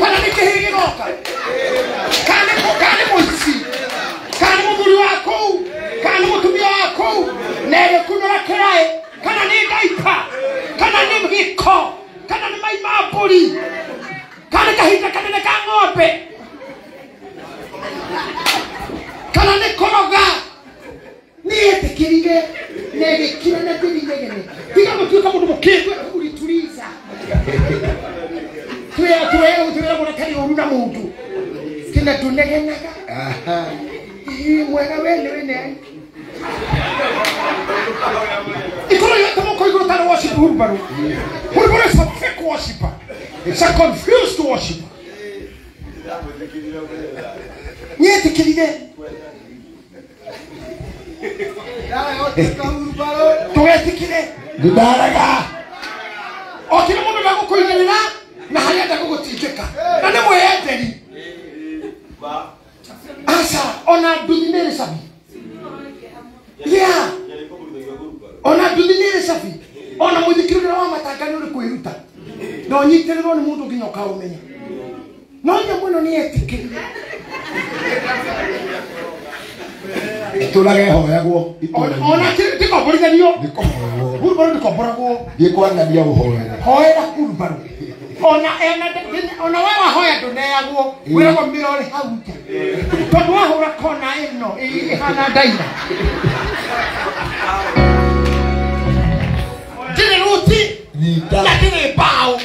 Kana nĩ kĩhĩ gĩgoka, kana nĩ mũici, kana nĩ mũthuri wa kũu, kana nĩ mũtumia wa kũu, na ĩgĩkunũra kĩraĩ, kana nĩ ndaipa, kana nĩ gĩko, kana nĩ mai ma mbũri, kana nĩ kahinda kanene ka ng'ombe, kana nĩ kũroga. Nĩ yetĩkĩrire na ĩgĩkira na ndĩrĩ inegene. Tiga gũtuĩka mũndũ mũkĩndu ũrituliza. Twĩragwo na karĩ ũru na mũndũ. Tena tunegenaga. Ĩ mwega we nĩ wĩne. Ikorwo yote moko igũrũ tarĩ worship hurumbarũ. Hurumbarũ is a fake worshiper. It's a confused worshiper. Nĩetĩkĩrire. Tũgetĩkĩre.
Ndaraga.
O kĩrĩa mũndũ ndagũkũigĩrĩra na harĩa ndagũgũtindĩka. Na nĩ mwĩyenderi. Aca ona nduthi nĩ ĩrĩ cabi. Yeah. Ona nduthi nĩ ĩrĩ cabi. Ona mũithikiri ũrĩa wa matanga nĩ ũrĩ kwĩruta. Na ũnyitĩrĩrwo nĩ mũndũ nginya ũkaũmenya. No nyamũ ĩno nĩ yetĩkĩrire.
Itũraga ĩhoyagwo.
Ona ndĩkomborithanio.
Ndĩkomboragwo.
Hurumbarũ ndĩkomboragwo.
Thiĩ kwanania ũhoere.
Hoera hurumbarũ. Ona ona we wahoya ndũneagwo. Wĩragwo mĩrore hau nja. Tondũ wahũra kona ĩno ĩhana ndaira. Ndĩrĩ ruti.
Nyita.
Na ndĩrĩ mbaũ.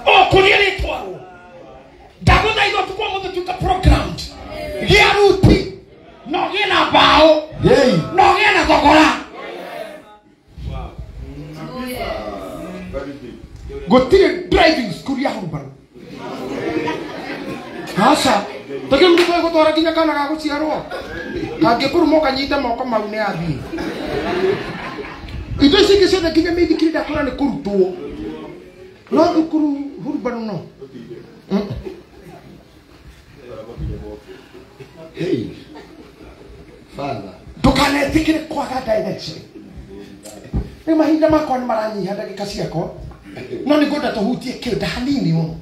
O kũrĩa rĩtwarwo. Ndagũthaitha ũtukũ wa mũthĩ tuĩka programmed. Gĩa ruti. Na ũgĩe na mbaũ. Na ũgĩe na thogora. Gũtirĩ driving school ya hurumbarũ. Aca. Tũkĩrĩ mũndũ tũgũtwara nginya kana ga gũciarwo. Kangĩkũrũma ũkanyita moko mau nĩ athiĩ. Indo ici ingĩ ciothe nginya mĩithikiri ndakora nĩ kũrutwo. No thukuru hurumbarũ no.
Hey. Father.
Ndũkanetĩkĩre kwaga direction. Rĩu mahinda makwa nĩ maranyiha ndagĩka ciakwa. No nĩ ngwenda tũhutie kĩũndũ hanini mũno.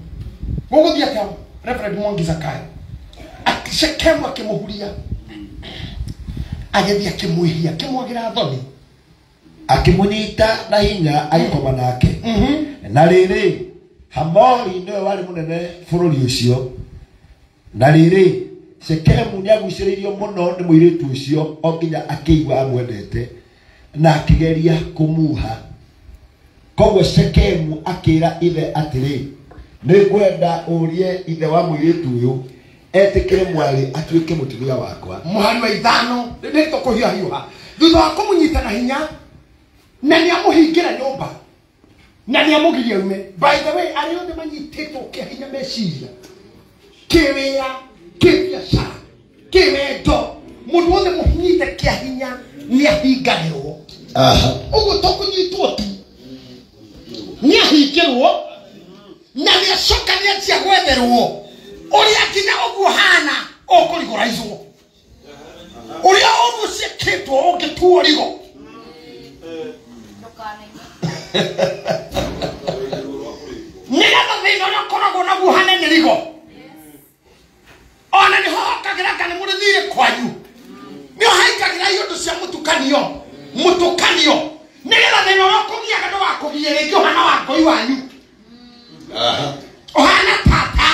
Gũgũthiĩ atĩa Reverend Mwangi Zakayo? Shekemu akĩmũhuria. Agĩthiĩ akĩmwĩhia, akĩmwagĩra thoni.
Akĩmũnyita na hinya agĩkoma nake. Na rĩrĩ, Hamori nĩwe warĩ mũnene bũrũri ũcio. Na rĩrĩ, Shekemu nĩagucĩrĩirio mũno nĩ mũirĩtu ũcio o nginya akĩigua amwendete na akĩgeria kũmuha. Koguo Shekemu akĩra ithe atĩrĩ, nĩngwenda ũrie ithe wa mũirĩtu ũyũ etĩkĩre mwarĩ atuĩke mũtumia wakwa.
Mũhari wa 5 nĩ tũkũhiũhahiũha. Thutha wa kũmũnyita na hinya na nĩamũhingĩra nyũmba na nĩamũgiria aume. By the way, arĩa othe manyitĩtwo kĩa hinya meciria, kĩwĩra, kĩbiacara, kĩwendo, mũndũ wothe mũhinyite kĩa hinya nĩahingagĩrwo. Ũguo to kũnyitwo tu, nĩahingĩrwo na nĩacoka nĩanjia gwetherwo ũrĩa nginya ũguo hana ũkũrigũraicwo. Ũrĩa ũguo ciĩkĩtwo ũngĩtuo rigo. Nĩgetha thĩna ũrĩa ũkoragwo naguo hanene rigo. Ona nĩho hokagĩra kana mũrĩ thirĩ kwanyu. Nĩho haikagĩra iũndũ cia mũtukanio. Mũtukanio. Nĩgetha thĩna ũrĩa ũkũgiaga ndũgakũgie rĩngĩ ũhana wa ngũi wanyu. Ũhana tata.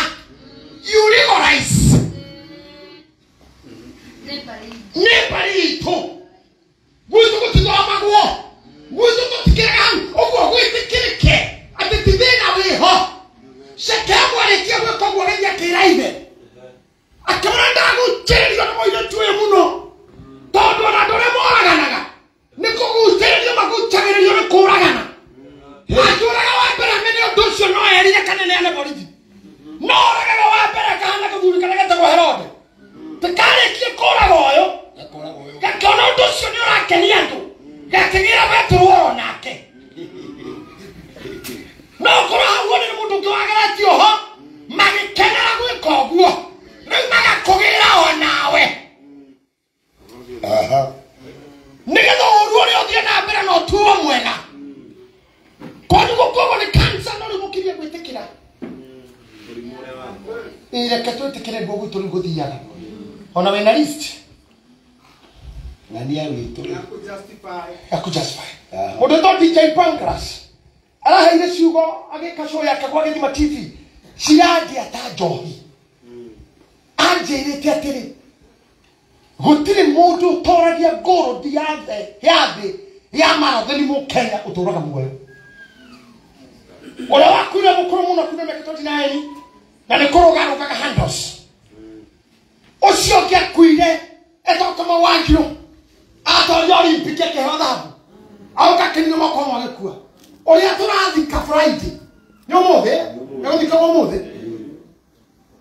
You rigorize. Nĩ mbarĩ itũ. Gwitũ gũtithomagwo. Gwitũ tũtikĩraga hau. Ũguo gwĩtĩkĩrĩke atĩ ti thĩna wĩho. Shekemu arĩkia gwĩka ũguo agĩthiĩ akĩra ithe. Akĩmwĩra ndagucĩrĩrio nĩ mũirĩtu ũyũ mũno. Tondũ ona andũ arĩa moraganaga nĩ kũgucĩrĩrio magucagĩrĩrio nĩ kũragana. Angĩũraga wa mbere amenye ũndũ ũcio no erire kana neane borithi. No oragaga wa mbere akahana gathuri karĩa getagwo Herode. Tĩkarĩkie kũraga ũyũ, gakĩona ũndũ ũcio nĩ ũrakenia andũ, gakĩgĩra Petero oro nake. No ũkorwo hau nĩ mũndũ ũngĩ wageretio ho, magĩkenera gwĩka ũguo. Rĩu magakũgĩra o nawe. Nĩgetha ũru ũrĩa ũthiĩ na mbere na ũtuo mwega. Kwanyu gũkuagwo nĩ cancer no rĩu mũkirie gwĩtĩkĩra. Reke twĩtĩkĩre nguo gwitũ rĩu gũthiaga. Ona wĩna list.
Ng'ania witũ.
Ya kujustify. Mũndũ wĩtagwo DJ Pancras araheire ciugo agĩka show yake gwa Gĩthima TV cirandia ta njohi. Anjĩrĩte atĩrĩ, gũtirĩ mũndũ ũtoragia ngũrũndi ya thĩ ya marathoni mũkenya ũtũraga muoyo. Ũrĩa wakuire mũkũrũ mũno akuire mĩaka 29 na nĩ kũrũgarũgaga handles. Ũcio ũngĩ akuire etagwo Kamau Wangirũ atoria Olympic akĩheo thahabu aũka akĩnina moko mau agĩkua. Ũrĩa tũrathika Friday nĩ ũmũthĩ nĩgũthika ũmũthĩ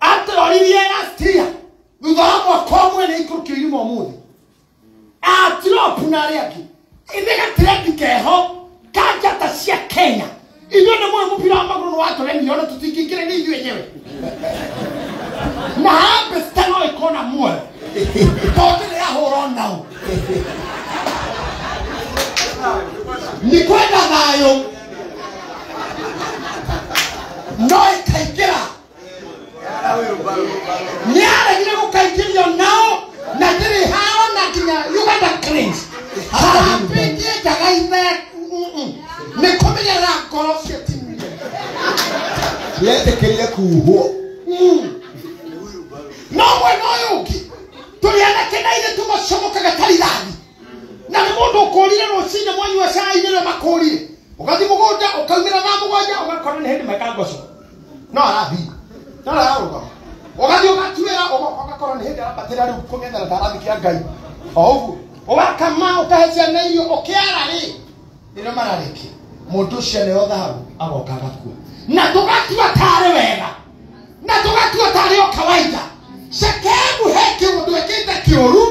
atũroririe last year thutha wa mwaka ũmwe nĩ ikũrũkio irima ũmũthĩ atiropu na arĩa angĩ ithĩ gatirendi keho ka njata cia Kenya ithuĩ nĩ mũĩ mũbira wa magũrũ nĩ watũremire ona tũtingĩingĩra nĩ ithuĩ enyewe na Harambee Stars no ĩkorwo na muoyo tondũ nĩ yahũrwo nao nĩ kwenda thayũ no ĩkaingĩra nĩ aregire gũkaingĩrio nao na ndĩrĩ haro na nginya Uganda Cranes Harambee ĩngĩenjaga ithe nĩ kũmenyerera ngoro cia timu
yetĩkĩrire kuhwo
no mwena ũyũ ũngĩ tũrĩ anake na ithe tũmacomokaga ta rithathi na nĩ mũndũ ũkũrire rũcinĩ mwanyua cai nĩwe makũrire ũgathiĩ mũgũnda ũkaumĩra thaa mũgwanja ũgakora nĩ hĩndĩ meka ngoco no arathiĩ no ararũgama ũgathiĩ ũgatuĩra ũgakora nĩ hĩndĩ arambatĩra rĩu kũng'ethera ndarathi kĩa Ngai o ũguo ũgakama ũkahe ciana irio ũkĩara rĩ nĩrĩo mararĩkia mũndũ ũcio nĩo thahabu agoka agakua na tũgatua tarĩ wega na tũgatua tarĩ o kawaida Shekemu he kĩũndũ ekĩte kĩũru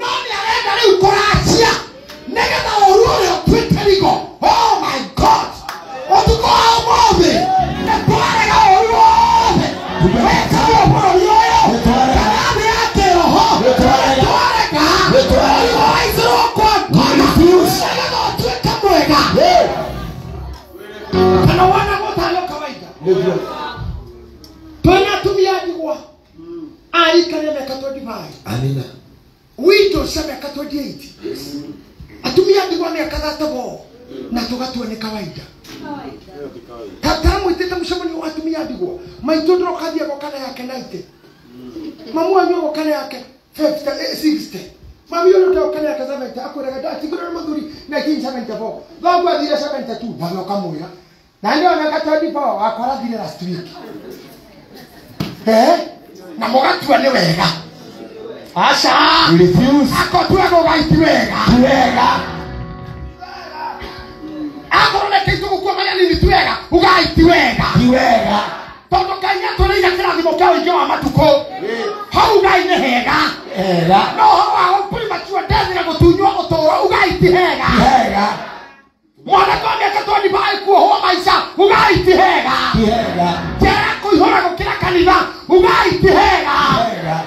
no nĩ arenda rĩu kũracia nĩgetha ũru ũrĩa ũtuĩke rigo. Oh my God, ũtukũ wa ũmũthĩ nĩ twarega ũru wothe wĩkagwo bũrũri ũyũ kana thĩ ya kĩroho twarega ũrigo waicirwo kwa ngoma nĩgetha ũtuĩke mwega kana wonagwo tarĩ o kawaida. Twĩna atumia a ndigwa aikarĩa mĩaka 25
amina
widows cia mĩaka 28 atumia a ndigwa mĩaka 34 na tũgatua nĩ kawaida tatamwĩtĩte mũcemanio wa atumia a ndigwa maitũ ndĩroka thiaga ũkana yake 90 mamu wanyu ũgũkana yake 50 60 mami ũrĩa ũndĩ yake 70 akwĩraga ndatigĩrwo nĩ mũthuri 1974 thoguo athire 72 nawe ũkamwĩra na nĩ mĩaka 24 wakwa arathire last week na mũgatua nĩ wega aca akotua gũgaiti wega
wega
akorwo nĩ kĩitũ gũkua marĩa nini ti wega ugaiti wega
ti wega
tondũ Ngai nĩatũrĩire kĩrathimo kĩa ũingĩ wa matukũ hau Ngai nĩ hega
hega
no ũhoro wa premature death na gũtunywo ũtũũro ugaiti hega
hega
mwanake wa mĩaka 25 kuohwo maica ugaiti hega
ti hega
njera kũihũra gũkĩra kanitha ugaiti hega
hega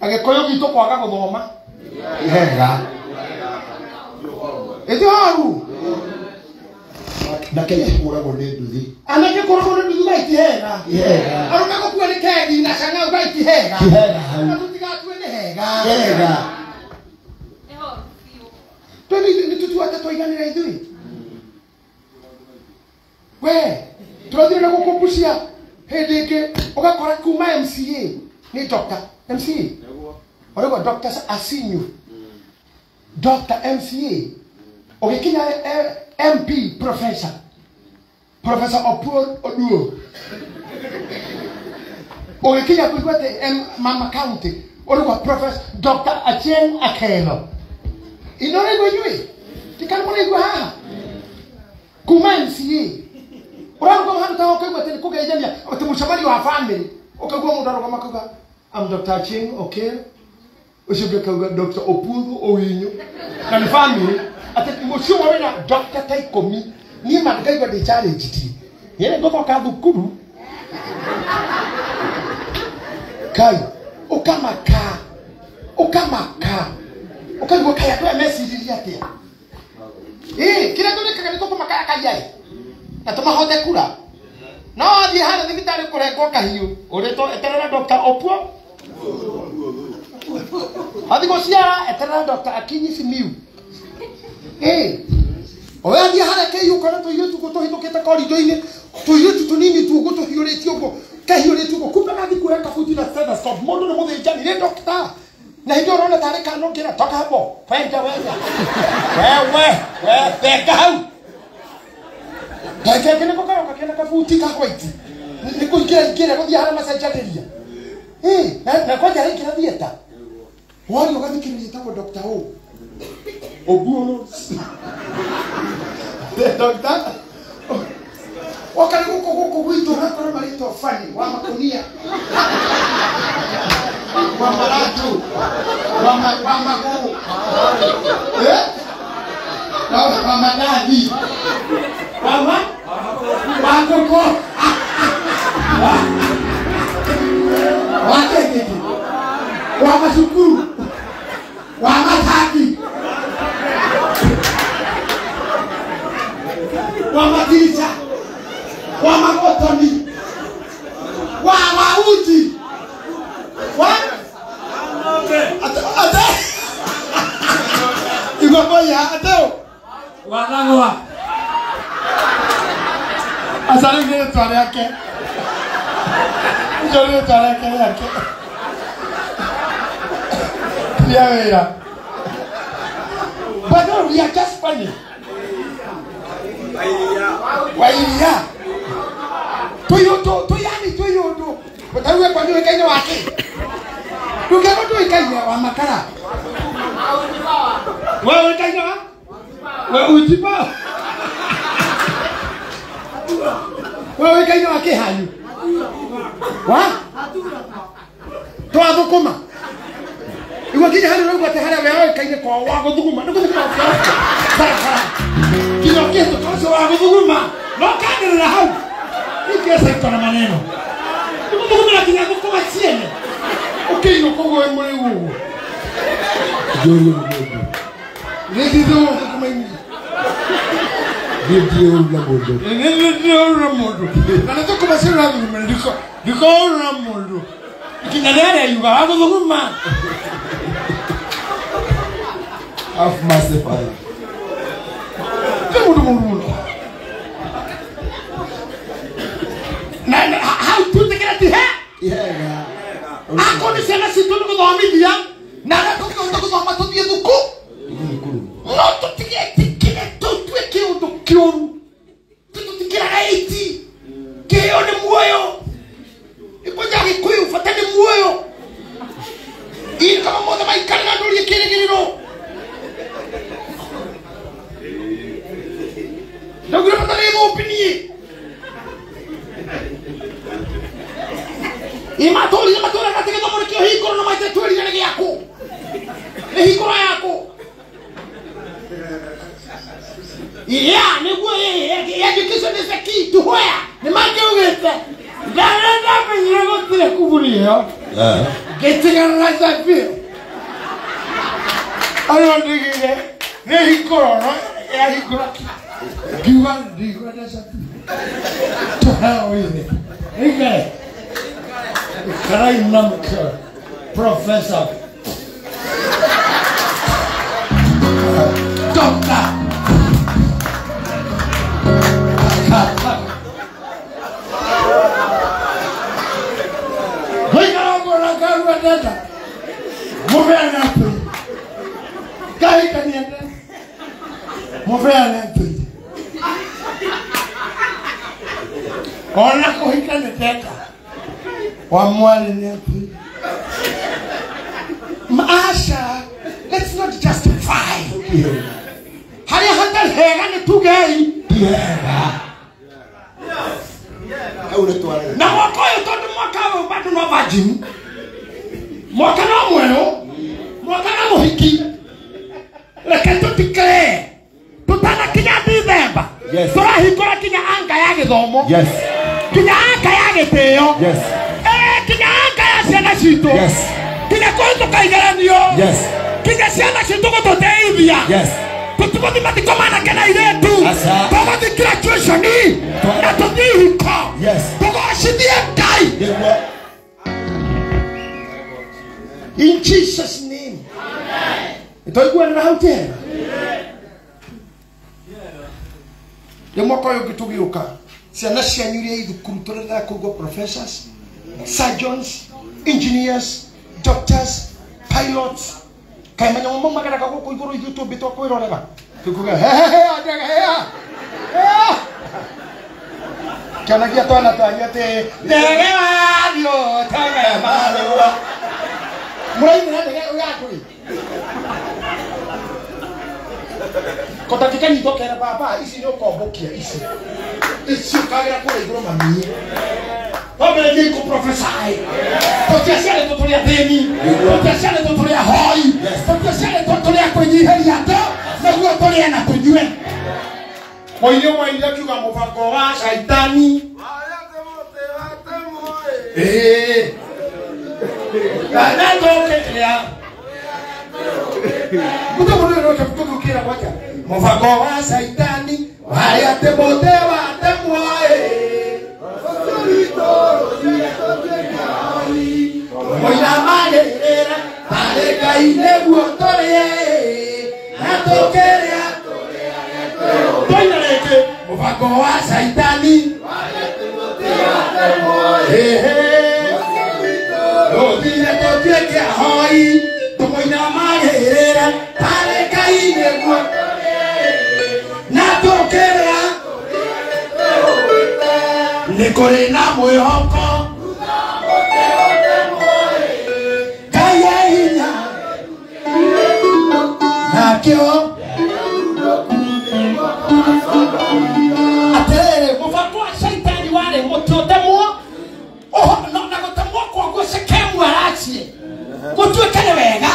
agĩkũyũ gitũ kwaga gũthoma
hega
ĩtĩ horu
na kenya kũragwo nĩ nduthi
anake kũragwo nĩ nduthi ugaiti hega
hega
arũme gũkua nĩ kegi na cang'a ugaiti hega
ti hega hau
na tũtigatue nĩ hega
hega
nĩ tũtuate twaiganĩra ithuĩ we tũrathire na gũkũ Busia hĩndĩ ĩngĩ ũgakora kuma MCA nĩ Dr. MCA ũrĩgwo Dr. Asinyu Dr. MCA ũgĩkinya MP Professor Opuor Oduo ũgĩkinya kũigua atĩ Mama County ũrĩgwo Professor Dr. Achieng Akelo inoraigua inyuĩ tikana mũraigua haha kuma MCA ũrarũgama handũ ta ũkaigua atĩ nĩ kũgeithania atĩ mũcemanio wa family ũkaigua mũndũ arũgama akauga I'm Dr. Achieng Okello ũcio ũngĩ akauga Dr. Opuodho Owinyo na nĩ family atĩ mũciĩ ũmwe wĩna doctor ta ikũmi niĩ ma ngaigua ndĩ challenged niĩ ngũcoka thukuru kai ũkamaka ũkaigua kaĩ andũ aya meciririe atĩa kĩrĩa tũrĩkaga nĩ tũkũmakaya kaiyaĩ na tũmahote kura no wathiĩ harĩa thibitarĩ kũrengwo kahiũ ũrĩtwo eterera Dr. Opuo wathiĩ gũciara eterera Dr. Akinyi Simiyu ũgathiĩ harĩa kĩhiũ ũkona tũirĩtu tũhĩtũkĩte korido-inĩ tũirĩtu tũnini tu ũguo tũhiũrĩtie ũguo kahiũrĩtie ũguo kumbe gathiĩ kuoya kabuti na stethoscope mũndũ nĩ mũthĩnjani nĩ doctor na hĩndĩ ĩyo ũrona tarĩ kana ũngĩra toka hapo wenda wenda wewe we thenga hau gakenge nĩko karoka kena kabuti ka white nĩ kũingĩra ingĩra gũthiĩ harĩa macenjanĩria na kwanja araingĩra theatre wari ũgathikĩrĩria ĩtagwo Dr. O Obuolo. Doctor. Wakati huko gwitũ ũgakora marĩtwa Fani wa makonia wa maratu wa magũrũ wa madadi wa koko wa kekeki wa masukuru wa mataki wa maticha wa makotoni wa wauti wa ate igomboya ateo
wa nangwa
asali ngine tware yake njoro tware yake yake yeah. But no, we are just funny. Wairia tuyoto tuyani tuyoto batawe kwa niwe kaine wake tukego tu ikaine wa makara wewe kaine wa wewe ujipa wewe kaine wake hanyu wa twathukuma igwa kinya hari rugwa te haria wewe kaine kwa wa guthuguma ni guthuguma barabara kinya kitu tocio wa guthuguma no kanirira hau ikesa ikona maneno guthuguma na kinya thukuma ciene ukiinuka uguo muri guguo
Njũrie mũndũ
nĩthithu thukuma ini
niĩ ndiũru na mũndũ
nĩndĩũru na mũndũ na nĩ thukuma cio ũrathuguma ndikoũru na mũndũ kinya rĩarĩa yuga wa gũthuguma.
Have mercy, Father.
Nĩ mũndũ mũru mũno na hau tutikĩra ti he
Ihega.
Akorwo nĩ ciana citũ nĩ gũthomithia na arĩa tũngĩhota gũthoma tũthiĩ thukuru
Thukuru.
no tũtigetĩkĩre tũtuĩke ũndũ kĩũru tũtũtikĩraga ĩti kĩheo nĩ muoyo ikuja Gĩkũyũ bata nĩ muoyo ini kama mothe maikarĩra ndũrie kĩrĩgĩrĩro ndaugire bata nĩ thũmbi niĩ imatũrire matũraga atĩ gĩthomo nĩkĩo hingũro na maite twĩrire nĩ gĩaku nĩ hingũro yaku yeah nĩguo education is the key to where nĩ mangĩugĩte ndarĩa ndamenyire gũtirĩ kuburi ĩyo ngĩtigana na Zabio arĩa ndigire nĩ hingũro no yahingũra ngiuga ndigwenda Zabio to hell with it ikare Karai Namka, Professor, Doctor, Ona kuhika nĩ teta wa mwali nĩ atĩ Maasha, let's not justify harĩa hatarĩ hega nĩ tugei
Ti hega. Hau nĩ twaraga.
Na mwaka ũyũ tondũ mwaka ũyũ bado no virgin mwaka no mwerũ mwaka no mũhiki reke tũtikĩre tũtanakinya Dithemba
Yes.
tũrahingũra kinya anga ya gĩthomo
Yes.
kinya anga ya gĩtĩo
Yes.
Kinya anga ya ciana citũ
Yes.
kinya kũhĩtũka igeranio
Yes.
kinya ciana citũ gũtũteithia
Yes.
tũtigũthiĩ mathiko manake na airĩtu
Aca.
tũgũthiĩ graduation na tũthiĩ ihiko
Yes.
tũgocithie Ngai
Nĩguo.
In Jesus name. Nĩtwaiguanĩra hau tena rĩ mwaka ũyũ ũngĩ tũgĩũka ciana cianyu iria i thukuru tũrenda kũigua professors, surgeons, engineers, doctors, pilots kaĩ manyamũ mau mageraga gũkũ igũrũ ithuĩ tũmbĩtwo kwĩrorera tũkuga he kĩonagia twana twanyu atĩ ndege wathiũ teme marũa mũrainĩra ndege ũyũ andũ ĩ Kotangĩkanyitwo kera baba ici nĩ ũkombũkia ici ici ũkagĩra kũrĩa igũrũ mami wambĩrĩrie ikũprophesy tũtiaciarĩtwo tũrĩ athĩni tũtiaciarĩtwo tũrĩ ahoi tũtiaciarĩtwo tũrĩ a kwĩnyihĩria andũ nĩguo tũrĩe na tũnyue mũini ũmwe ainire akiuga mũbango wa caitani na tũkĩrĩa mũndũ mũndũ ũrĩa gwake mũbango wa caitani warĩ atĩ mũtĩ watemwo mũinamanĩrĩra tarĩ Ngai nĩguo tũrĩe na tũkĩrĩa twaina rĩngĩ mũbango wa caitani rũthire tũtuĩke ahoi tũmũinamanĩrĩra tarĩ Ngai nĩguo na tũkĩrĩa nĩ kũrĩ na mwĩhoko Ngai e hinya nakĩo atĩrĩrĩ mũbango wa caitani warĩ mũtĩ ũtemwo na gũtemwo kwoguo Shekemu aracie gũtuĩke nĩ wega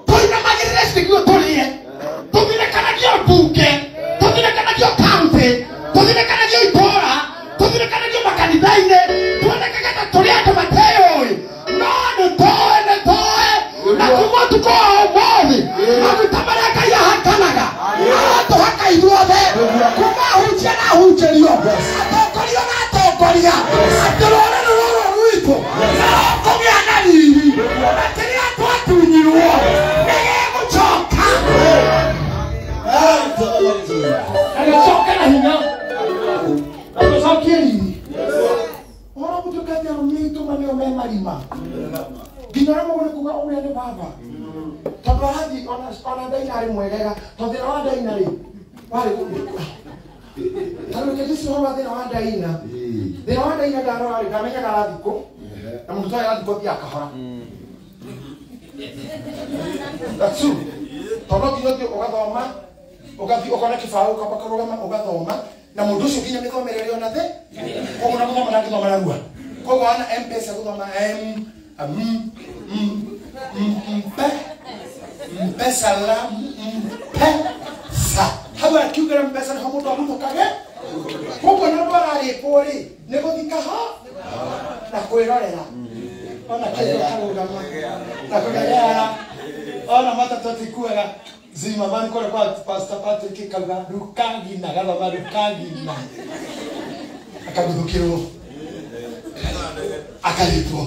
tũinamagĩrĩre nĩguo tũrĩe tũthirekanagio mbunge tũthirekanagio kaunti tũthirekanagio itũũra tũthirekanagio makanitha-inĩ tuonekaga ta tũrĩ andũ mateyũĩ no nĩ tũĩ nĩ tũĩ na kuma ũtukũ wa ũmũthĩ maguta marĩa Ngai ahakanaga aratũhaka ithuothe kuma ahunjia na ahunjĩrio atongoria na atongoria atĩ rũrĩrĩ rũrũ rwitũ nĩrũkũgĩa na riri na kĩrĩa twatunyirwo nĩgĩgũcoka na gĩcoke na hinya na tũcokie riri ũhoro mũtuĩkate arũme aitũ manĩo me marima nginya ũrĩa mũgũrĩ kuga ũrĩa nĩ baba tondũ arathiĩ ona Ndaina arĩ mwegega tondũ thĩna wa Ndaina rĩ warĩ tondũ reke ũhoro wa thĩna wa Ndaina thĩna wa Ndaina ndarora rĩ ndamenyaga arathiĩ kũ na mũndũ toĩ arathiĩ kũ athiaga kahora That's true. Tondũ nginya ũthiĩ ũgathoma ũgathiĩ ũkona kĩbaũ ũkamba kũrũgama ũgathoma na mũndũ ũcio nginya mĩthomere ĩrĩ ona thĩ koguo na gũthoma ndangĩthoma narua koguo wana M-Pesa gũthoma M M M P Mpesa la Mpesa hau akiugĩra Mpesa nĩho mũndũ aguthũkage koguo na andũ ararĩpwo rĩ nĩ gũthika ho na kwĩrorera ona kĩndũ karũgama na kũgegera ona matatũ atikuaga zima mani kũrĩa kwa Pastor Patrick kauga rukagina gathoma rukagina akaguthũkĩrwo akarĩtwo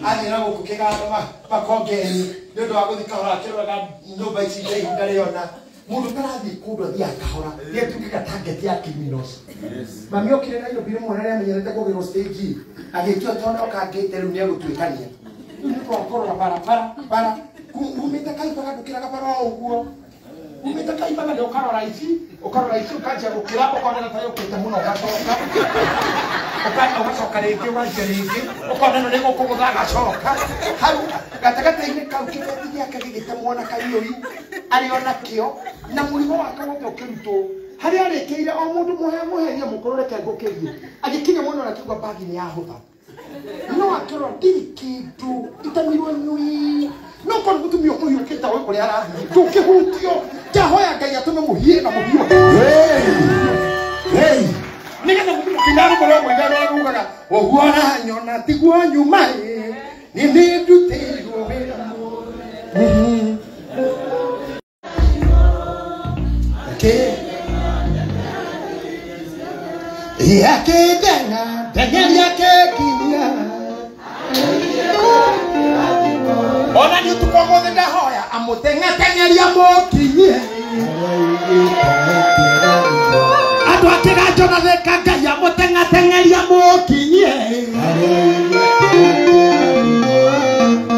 athiĩ na gũkũ kĩganda makongeni nĩ ũndũ wa gũthiĩ kahora akĩroraga nyũmba ici ndaihu ndarĩona mũndũ ũtarathiĩ kũndũ athiaga kahora nĩ atuĩkaga target ya criminals mami okire Nairobi rĩmwe na nĩamenyerete kũgĩrwo stage agĩtua tondũ okangĩte rĩu nĩegũtuĩkania rĩu nĩ kũrora barabara bara umĩte Kaibaga ndũkĩraga bara o ũguo umĩte Kaibaga nĩ ũkarora ici ũkanjia gũkĩra ũkona ta yũkĩte mũno ũgacoka ũgacoka rĩngĩ ũganjia rĩngĩ ũkona ĩno nĩgũkũgũtha agacoka hau gatagatĩ-inĩ kau kĩbeti gĩake gĩgĩtemwo na kariũi arĩ ona kĩo na mũrigo wake wothe ũkĩrutwo harĩa arĩkĩire o mũndũ mũherie mũkũrũ reke ngũkĩrie agĩkinya mwena ũrĩa akiuga mbagi nĩ yahũtha no akĩrora ndirĩ kĩndũ itemirwo nyui no korwo mũtumia ũkũhiũkĩte ũĩ kũrĩa arathiĩ ndũkĩhutio ndahoya Ngai atũme mũhiĩ na mũhiũke nĩgetha mũtumia rũmwe rwa mũigana ũrĩa rugaga ũguo ũranyona tiguo nyuma ĩ nĩ ndutĩirwo wĩra mũnene Yakĩndenga ndengeria kĩkinya ona nĩ ũtukũ ũmũthĩ ndahoya amũteng'ateng'eria mũkinyie andũ a kĩganjo na Thika Ngai amũteng'ateng'eria mũkinyie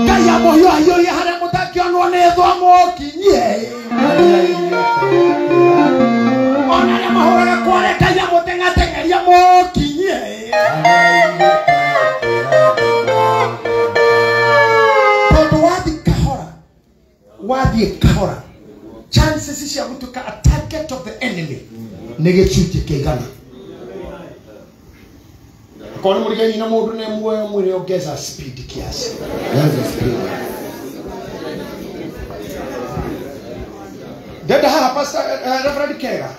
Ngai amũhiũhahiũrie harĩa mũtangĩonwo nĩ thũ amũkinyie ona arĩa mahũraga kware Ngai amũteng'ateng'eria mũkinyie tondũ wathiĩ kahora wathiĩ kahora Chances cia gũtuĩka a target of the enemy nĩ gĩcunjĩ kĩa igana. Akorwo nĩ mũrigaini na mũndũ nĩ muoyo mwĩre ongeza speed kiasi.
Ongeza speed.
Ndenda haha Pastor Reverend Kega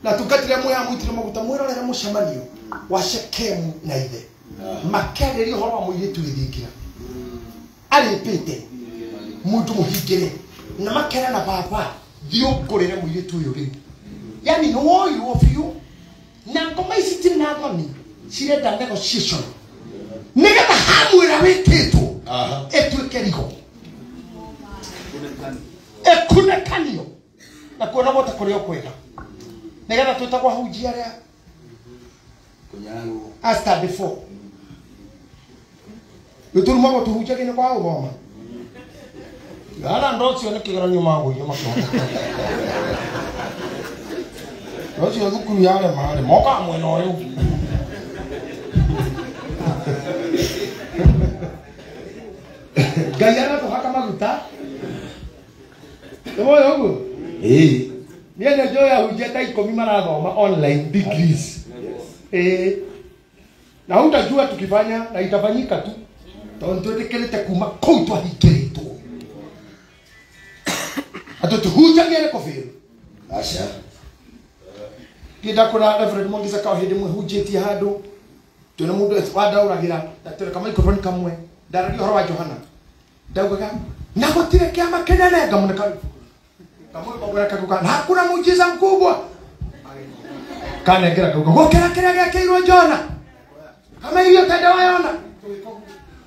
na tungatire mwe amwitire maguta mwirorere mucemanio wa Shekemu na ithe makerĩria ũhoro wa mũirĩtu gĩthingira arĩpĩte mũndũ mũhingĩre na makera na baba thiĩ ũngũrĩre mũirĩtu ũyũ rĩu yani nĩ woirwo biũ na ngoma ici itirĩ na thoni cirenda negotiation nĩgetha hamwĩra wĩkĩtwo ĩtuĩke rigo ĩkunekanio na kuona gwota kũrĩ o kwega nĩgetha twĩtagwo ahunjia arĩa a study for gĩtũrumagwo tũhunjagie nĩ kwaga gũthoma ara ndo ũcio nĩ kĩgeranio magũire makĩhota ũcio thukuru yarema rĩ mokaga mwena ũyũ Ngai aratũhaka maguta nĩwoĩ ũguo
Ĩĩ.
Niĩ nĩ njũĩ ahunjia ta 10 marathoma online degrees. Ĩĩ. Na hutajua tukifanya na itafanyika tu tondũ twĩtĩkĩrĩte kuma kũu twahingĩrĩtwo atĩ tũhunjagie nĩ kũbĩrwo.
Aca.
Niĩ ndakora Reverend Mwangi Zakayo hĩndĩ ĩmwe hunjĩtie handũ twĩna mũndũ wandaũragĩra na twĩna ka microphone kamwe ndaragia ũhoro wa Johana ndaugaga na gũtirĩ kĩama kĩnene ngamũneka kamwe na hakuna muujiza mkubwa kanengera kauga gũkĩra kĩrĩa gĩakĩirwo Jona kama irio tenda wayona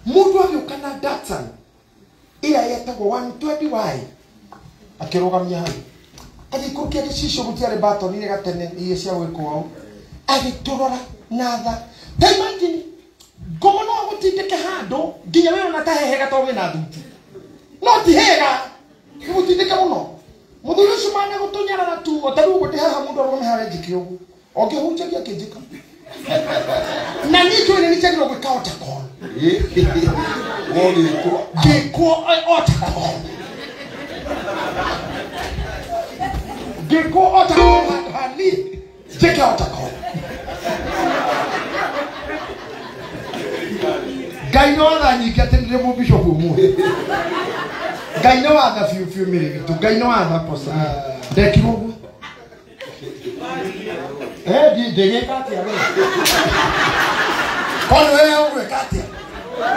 mũndũ agĩũka na Datsun ĩrĩa yetagwo 120Y akĩrũgamia hau agĩikũrũkia gĩcicio gũtiarĩ batoni ĩrĩa gatene iria cia gwĩkwo ũũ agĩtũrora na tha ta imagine ngomo no agũtindĩke handũ nginya we ona ta hehega tondũ wĩna thuti no ti hega ĩgũtindĩke mũno mũthuri ũcio mana gũtũnyarara tu o ta rĩu ũguo ndĩ haha mũndũ arũgame harĩa njĩke ũguo ũngĩhunjagia akĩnjĩka na niĩ njũĩ nĩ njagĩrĩirwo gwĩka altar call.
Wogĩkwo.
Ngĩkwo altar call. Ngĩkwo altar call handũ ha niĩ njĩke altar call. Ngai nĩ watha nyingĩ atĩ nĩ mũbishop ũmũthĩ. Ngai nĩ watha biũ biũ mĩrĩ witũ. Ngai nĩ watha posa. Ndekirwo ũguo. Ndĩgĩka atĩa we? Kono wewe ũgwĩka atĩa?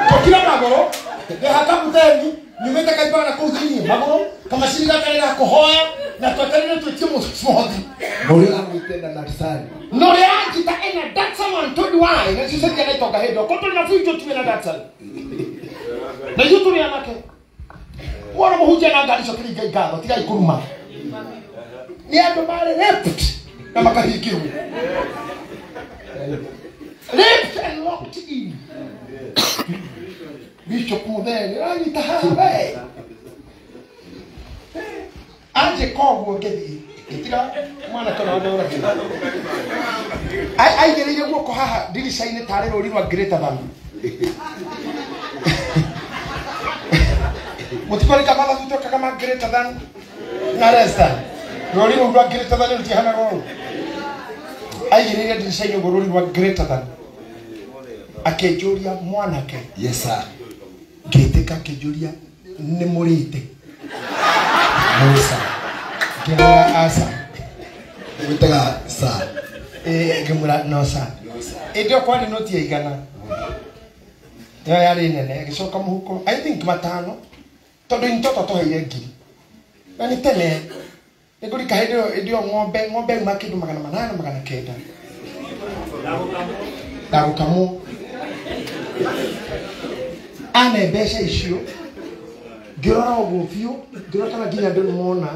Tũkira magũrũ, ndĩhaka mũtheni, nyumĩte kaimbaga na kũu thĩiniĩ magũrũ, kamacini gaka nĩ ga kũhoya, na twetereire twĩtie mũhothi.
Mũrĩ amwĩte na Narsari.
Na ũrĩa anjita ĩna Datsun 120Y, na cicenjia na itonga hĩndĩ ĩyo. Korwo tũrĩ na biũ tuĩ na Datsun. Na ithuĩ tũrĩ anake. Wona mũhunjia na ngari icio kĩringa ngatho, tigai kũruma. Nĩ andũ marĩ raped na makahingĩrwo. Raped and locked in. Bishop Mutheni aranyita haha we. Anjĩka ũguo ngĩthiĩ ngĩtiga mwanake ũrĩa wandaũragĩra. Aigĩrĩire guoko haha ndirica-inĩ tarĩ rũri rwa greater than. Mũtikũrika mathabu twekaga ma greater than na less than. Rũri rũu rwa greater than rũtihanaga ũũ. Aigĩrĩire ndirica-inĩ ũguo rũri rwa greater than. Akĩnjũria mwanake.
Yes sir.
Ngĩtĩka akĩnjũria nĩ mũrĩte.
No sir.
Ngĩmwĩra aca.
Wĩtaga sir.
Ngĩmwĩra no sir. Ĩndĩ ĩyo kwarĩ noti ya igana. Ĩyo yarĩ nene ĩgĩcoka mũhuko I think 5 tondũ in total tũheire 1000. Na nĩ tene nĩngũrika hĩndĩ ĩyo ng'ombe yuma kĩndũ 800 900. Ya gũkamwo. Ane mbeca icio ngĩrora ũguo biũ ngĩrora kana nginya andũ nĩmona.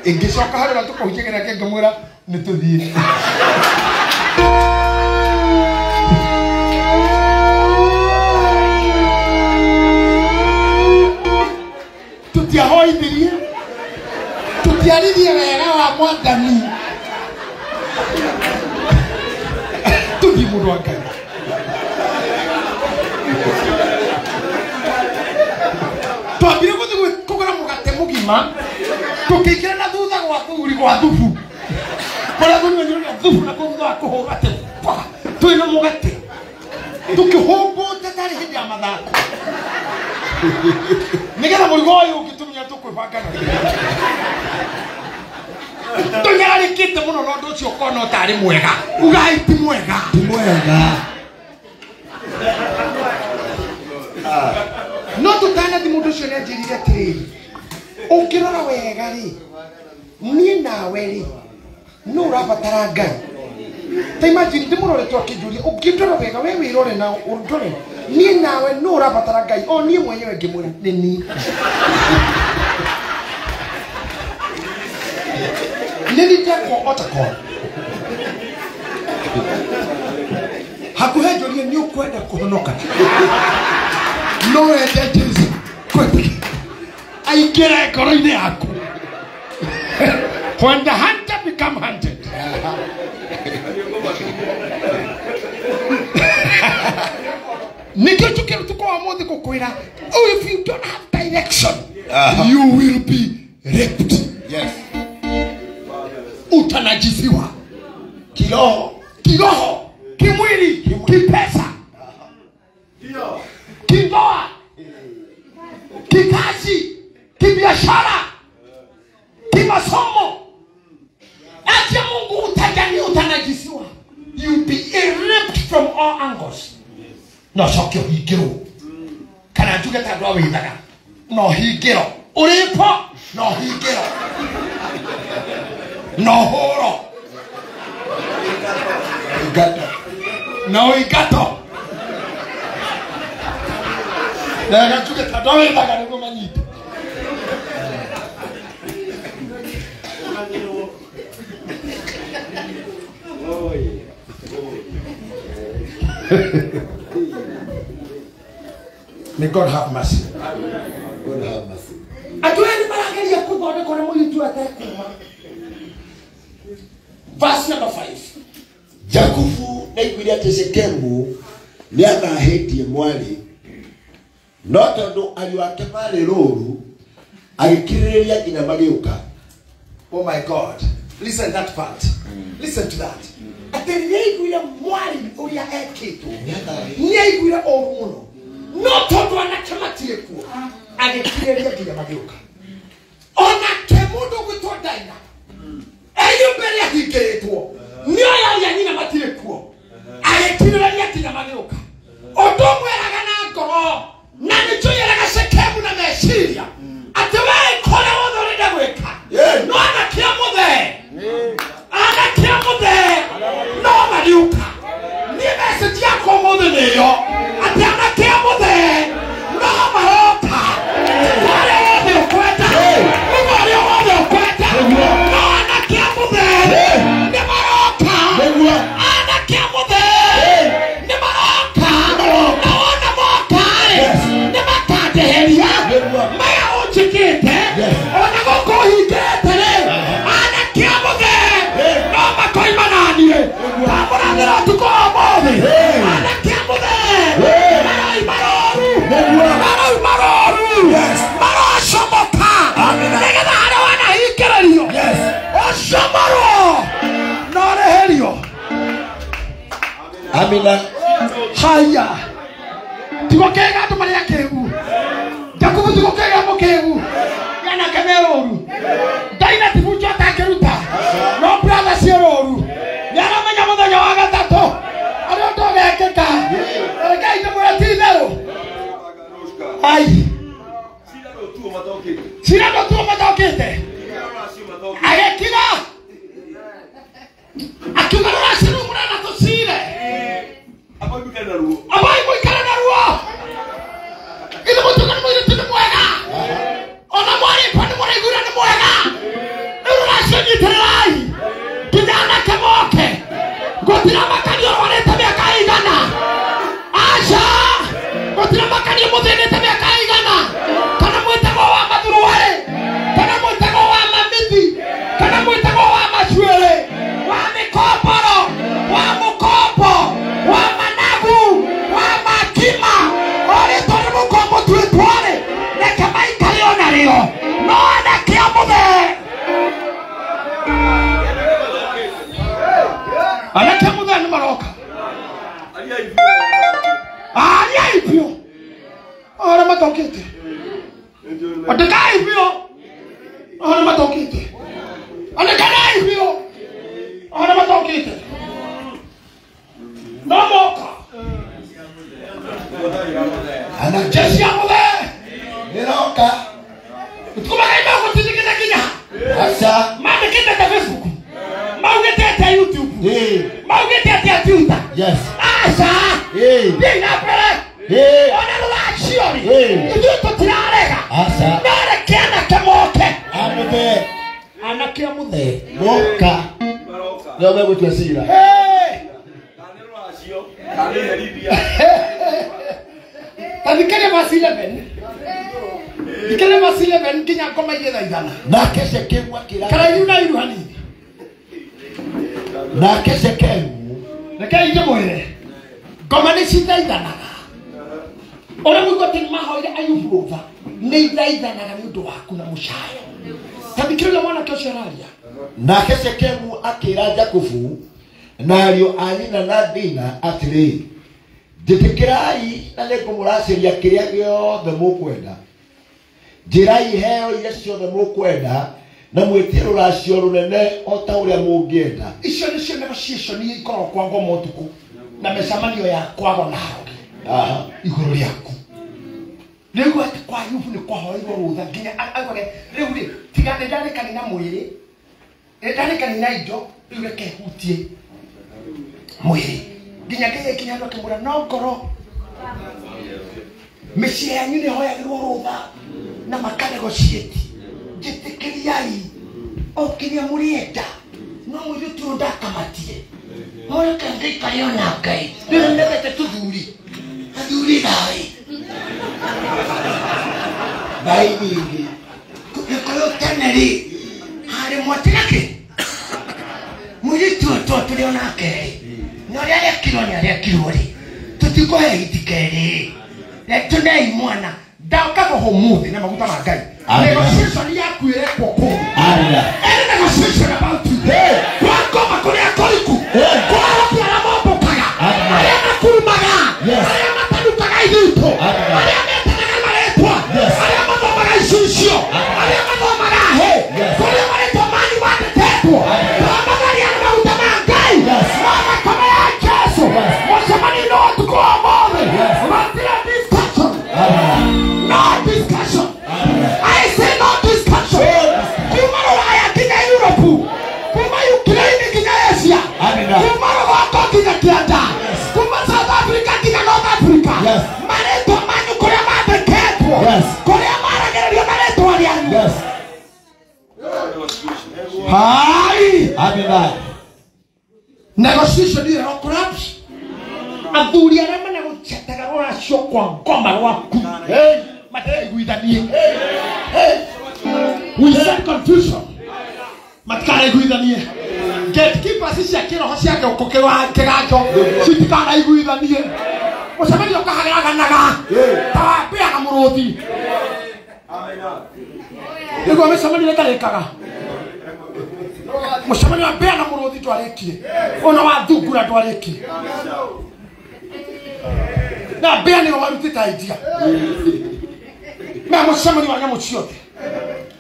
Ngĩcoka harĩa tũkahunjagia nake ngĩmwĩra nĩ tũthiĩ. Tũtiahoithirie, tũtiaririe wega wa Mwathani. Tũthiĩ mũndũ wa Ngai. Twambire gũthiĩ kũgũra marima tũkĩingĩra na thutha gwa thuri gwa thubu kũrĩa thuri manyuaga thubu na kũu thutha wa kũhũrwo atĩ twĩna mũgate tũkĩhũmbũte tarĩ hĩndĩ ya mathako nĩgetha mũrigo ũyũ ũngĩtũmenya tũkwĩbanga na tũnyararĩkĩte mũno na ũndũ ũcio ũkona ũtarĩ mwega ugai ti mwega
ti mwega
no tũtanathi mũndũ ũcio nĩanjĩrire atĩrĩrĩ ũngĩrora wega rĩ niĩ nawe rĩ no ũrabatara Ngai ta imagine ndĩmũrore akĩnjũria ũngĩndora wega we wĩrore na ũndore niĩ nawe no ũrabatara Ngai o niĩ mwenyewe ngĩmwĩra nĩ niĩ nĩ ndekwo otakon hakuhĩ njũrie nĩ ũkwenda kũhonoka no wende Jesu kwenda aingĩre ngoro-inĩ yaku. When the hunter become hunted. Nikio chukero tuko wa mothe kukwira, oh, if you don't have direction, you will be raped.
Yes.
Utanajisiwa.
Kiroho.
Kiroho, kimwili, kipesa. Kindoa. Kikazi, kibiashara, kimasomo. Acha Mungu utajani utanajisiwa. You'll be ripped from all angles. No coke ũhingĩrwo kana njuge ta andũ a wĩthaga no hingĩro ũrĩpo no hingĩro no hũro no ũingato na njuge ta andũ a wĩthaga nĩguo manyite. May God have mercy.
God have mercy.
Andũ aya nĩmarageria kũthondekwo nĩ mũirĩtu atekuma. Verse number 5.
Jakubu nĩaiguire atĩ Shekemu nĩathahĩtie mwarĩ, no tondũ ariũ ake marĩ rũũru agĩkirĩrĩria nginya magĩũka.
Oh my God. Listen that part. Listen to that. Atĩ nĩaiguire mwarĩ ũrĩa ekĩtwo nĩaiguire ũũru mũno no tondũ anake matirĩ kuo agĩkirĩrĩria nginya magĩũka. Onake mũndũ ũgwĩtwo Daina eyo mbere ahingĩrĩtwo nĩoya arĩa nyina matirĩ kuo agĩkirĩrĩria nginya magĩũka. Ũndũ ũmweraga na ngoro na nĩnjũyeraga Shekemu na meciria atĩ wee kũrĩa wothe ũrenda gwĩka no anake a mũthee anake a mũthee no mariũka. Niĩ message yakwa ũmũthĩ nĩyo atĩ anake a mũthee no maroka kũrĩa wothe ũkwenda ũrĩa wothe ũkwenda no anake a mũthee nĩ maroka anake a mũthee nĩ maroka na wona moka-rĩ nĩ makandeheria maya ũnjĩkĩte ona gũkũ ũhingĩrĩte rĩ anake a mũthee no makoima naniĩ ndamũrathĩra ũtukũ wa ũmũthĩ anake a mũthee maroima rũru maroima rũru marocomoka nĩgetha harĩa wanahingĩrĩrio ũcomorwo na ũrĩhĩrio.
Amina.
Haya tigũkĩga andũ marĩ akĩgu Jakubu tigũkĩga mũkĩgu anake me rũru Daina ti bunjo atangĩruta no brother ciĩ rũru nĩaramenya mũthenya wa gatatũ arĩa ũndũ ũgekĩka rekei ndĩmwĩre ti itherũ ai cira ndũtuo matokĩte agĩkiga akiuga rũracio rũu mũrenda tũcire abai mũikare na ruo ithe mũtuĩka nĩ mũirĩtu nĩ mwega ona mwarĩpa nĩ mũraiguire nĩ mwega rĩu rũracio nyitĩrĩrai nginya anake moke gũtiramakania ũrwarĩte mĩaka ĩigana aca gũtiramakania mũthĩnĩte mĩaka ĩigana kana mwĩtagwo wa mathuruarĩ matokĩte. Andĩkai biũ oho nĩ matokĩte. Andĩkanai biũ oho nĩ matokĩte. No moka.
Ana
Jeshi ya mũthee.
nĩroka.
Tũmagai magũtindĩkĩte nginya.
Aca.
Mandĩkĩte ta Facebook. Maugĩte atĩa YouTube.
Ĩĩ.
Maugĩte atĩa Twitter.
Yes.
Aca.
Ĩĩ.
Thiĩ na mbere.
Ĩĩ.
Ona rũracio rĩ.
Ĩĩ.
Ithuĩ tũtirarega.
Aca.
No reke anake moke.
Amũthee.
Anake a mũthee.
Moka. Nĩo megũtua cira.
Hey! Tathikĩrĩria verse 11. Thikĩrĩria verse 11 nginya ngoma igĩthaithana.
Nake Shekemu akĩra.
Karaihu na iru hanini.
Nake Shekemu
Rekei ndĩmwĩre. Ngoma nĩ cithaithanaga. Ũrĩa mũigua atĩ nĩmahoire Ayubu rũtha, nĩ ithaithanaga nĩ ũndũ waku na mũcayo. Tathikĩrĩria mwanake ũcio araria.
Nake Shekemu akĩra Jakubu na ariũ a nyina na Dina atĩrĩ, njĩtĩkĩrai na nĩngũmũracĩria kĩrĩa gĩothe mũkwenda. Njĩrai iheo iria ciothe mũkwenda na mwĩtie rũracio rũnene o ta ũrĩa mũngĩenda.
Icio nĩcio negotiation iria ikoragwo kwa ngoma ũtukũ na mĩcemanio ya kwago na harogi
Aha.
igũrũ rĩaku. Rĩu atĩ kwa Ayubu nĩ kwahoirwo rũtha nginya augage rĩu rĩ tiga nĩ ndarĩkani na mwĩrĩ, nĩ ndarĩkani na indo, rĩu reke hutie mwĩrĩ. Nginya Ngai akinya andũ akĩmwĩra no ngoro mĩciĩ yanyu nĩ ĩhoyagĩrwo rũtha na makanegotiate. Njĩtĩkĩriai o kĩrĩa mũrĩenda no mũirĩtu ũyũ ndakamatie. Reke ngaikare ona Ngai. Rĩu nĩmendete tũthuri. Athuri nawe.
Ngai nyingĩ.
Gĩkũyũ tene rĩ harĩ mwatirake mũirĩtu ũyũ to tũrĩ onake rĩ na ũrĩa arekirwo nĩ arekirwo rĩ tũtikũhe gĩti kerĩ tũnei mwana ndakaga ũmũthĩ na maguta ma Ngai.
Amen.
Negotiation yaku ĩrekwo kũu.
Amina.
Any negotiation about you.
Hey.
Kwa ngoma kũrĩa kũriku.
Hey.
Kwa aroki arĩa mombũkaga.
Amen.
Arĩa makurumaga.
Yes.
Arĩa matanukaga ithitũ.
Amen.
Arĩa metanaga marĩtwa.
Yes.
Arĩa mathomaga icicio.
Amen.
Arĩa mathomaga hĩ.
Yes.
Kũrĩa marĩtwa manyu mandĩkĩtwo.
Amen.
Twamagaria na maguta ma Ngai.
Yes.
Na thakame ya Jesũ.
Yes.
Mũcemanio-inĩ wa ũtukũ wa ũmũthĩ.
Yes.
Gũtirĩ discussion.
Amen.
No discussion.
Amen.
I say no discussion. Kuma Rũraya nginya Europe, kuma Ukraine nginya Asia,
Amina.
kuma rũgongo nginya kĩanda, kuma South Africa nginya North Africa.
Yes.
Marĩtwa manyu kũrĩa mandĩkĩtwo,
Yes.
kũrĩa maragĩrĩrio na rĩtwa rĩanyu.
Yes.
Hai.
Amina.
Negotiation ĩyo corruption. Athuri arĩa manegotiataga rũracio kwa ngoma rwaku.
Hey.
Matikaiguithanie.
Hey.
We said confusion. Matikanaiguithanie. Gatekeepers cia kĩroho cia gĩũkũ kĩganjo citikanaiguithanie. Mũcemanio ũkahagaraganaga ta wambĩaga mũrũthi. Nĩguo mĩcemanio ĩtarĩkaga. Mũcemanio wa mbĩa na mũrũthi ndwarĩkire. Ona wa thungura ndwarĩkire. Na mbĩa nĩwe warutĩte idea. Na mũcemanio wa nyamũ ciothe.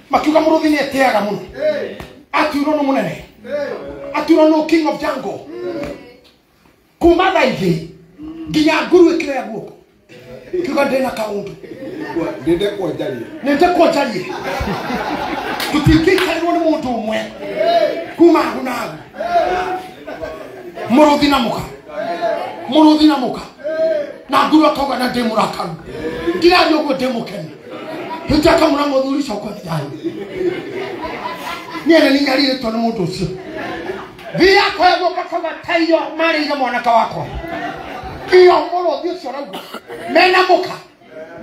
Makiuga mũrũthi nĩ etĩaga mũno. Atuirwo nĩ mũnene. Atuirwo nĩ king of jungle. Kuma thaa igĩrĩ nginya nguru ĩkĩoya guoko. Kiuga ndĩna kaũndũ.
Ndĩndekwo njarie.
Nĩndekwo njarie. Tũtingĩikarĩrwo nĩ mũndũ ũmwe kuma agu na agu. Mũrũthi na mũka. Mũrũthi na mũka. Na nguru akauga na ndĩ mũrakaru. Ndirathiĩ ũguo ndĩ mũkenu. Hĩndĩ akamũra mũthuri coka thayũ. Niĩ nĩ nyarirĩtwo nĩ mũndũ ũcio. Thiĩ akoya guoko akauga ta iyo marĩire mwanake wakwa. Iyo mũrũthi ũcio ũrauga mena mũka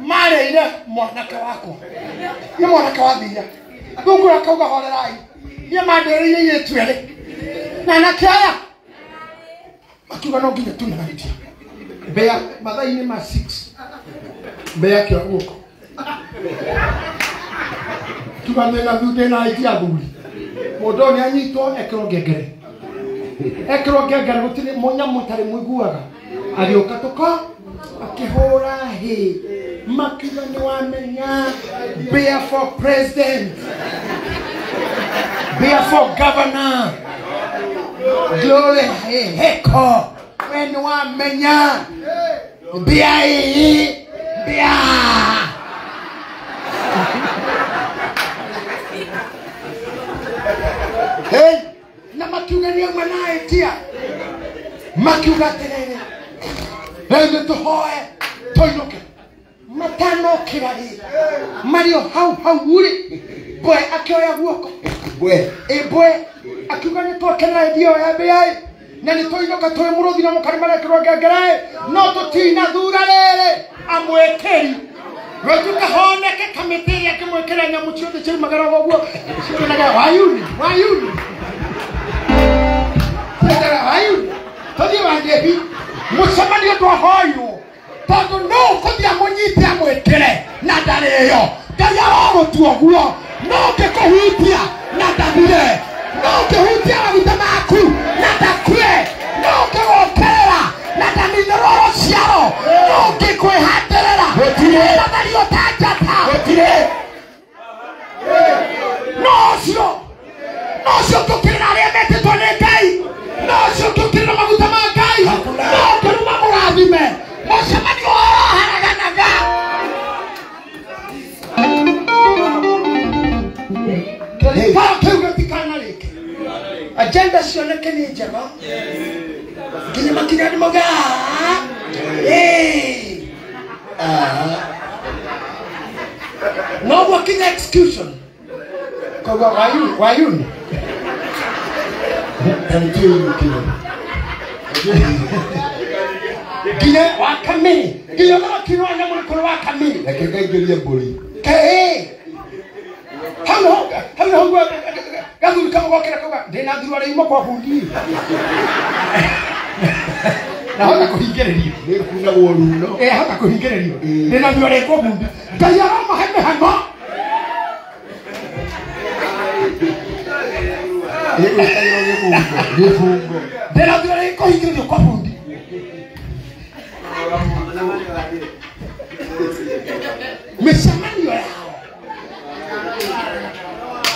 marĩire mwanake wakwa. Nĩ mwanake wa thia. Thungura akauga horerai. Niĩ mandĩrĩire airĩtu erĩ. Na anake aya makiuga no nginya tũnenganitie. Mbea mathaa-inĩ ma 6. Mbea akĩoya guoko. Kiuga ndĩna idea athuri. Mũndũ ũyũ nĩanyitwo ekĩrwo ngengere. Ekĩrwo ngengere gũtirĩ nyamũ ĩtarĩ mũiguaga. Agĩũka tũko akĩhũra hĩ. Makiuga nĩ wamenya bear for president, bear for governor. Glory heko. We nĩ wamenya mbia ii mbia. Hey, na makiuga nĩ auma na etia. Makiuga atĩrĩrĩ, rĩu nĩ tũhoe tũinũke. Matanokĩra rĩ, marĩ o hau hau rĩ, mbwe akĩoya guoko.
Mbwe.
Mbwe akiuga nĩ twakenera hĩndĩ ĩyo ya mbĩa ĩ, na nĩ tũinũka twĩ mũrũthi na mũkarĩ marekĩrwo ngengere ĩ, no tũtinathura rĩrĩ amwĩkĩri. Rũtuka honeke kamĩtĩ ĩrĩa akĩmwĩkĩra nyamũ ciothe ciaumagaraga ũguo cikĩonaga wayuni wayuni. Ciendaga wayuni. Tũthiĩ Wanjĩhi mũcemanio ndwahoywo tondũ no ũkũthiĩ amũnyite amwĩkĩre na ndarĩyo. Ngai arogũtua ũguo, no ũngĩkũhutia na ndathire, no ũngĩhutia maguta maku na ndakue, no ũngĩgokerera na ndaninũrwo rũciaro, no ũngĩkwĩhandĩrĩra nathario ta njata. No ũcio ũngĩũkĩrĩra arĩa metĩtwo nĩ Ngai, no ũcio ũngĩũkĩrĩra maguta ma Ngai, no ũngĩruma mũrathime. Mũcemanio ũroharaganaga. Kĩrĩbao kĩu gĩtikanarĩke. Agenda cioneke nĩ njega nginya makinya nĩ mauga no gwakinya execution koguo wayuni nginya wa kamiri nginya ũgakinywo nyamũ kũrĩ wa kamiri.
Reke ngaingĩrie mbũri.
Kĩĩ hau hau gathuri kamwe gokĩra kauga ndĩna thirua rĩuma kwa bundi na hota kũhingĩrĩrio.
Nĩ kunagwo runo.
Hota kũhingĩrĩrio. Ndĩna thirua rĩ kwa bundi. Ngai aramahe mĩhang'o.
Gĩbungo.
Ndĩna thirua rĩ kũhingĩrĩrio kwa bundi. Mĩcemanio yao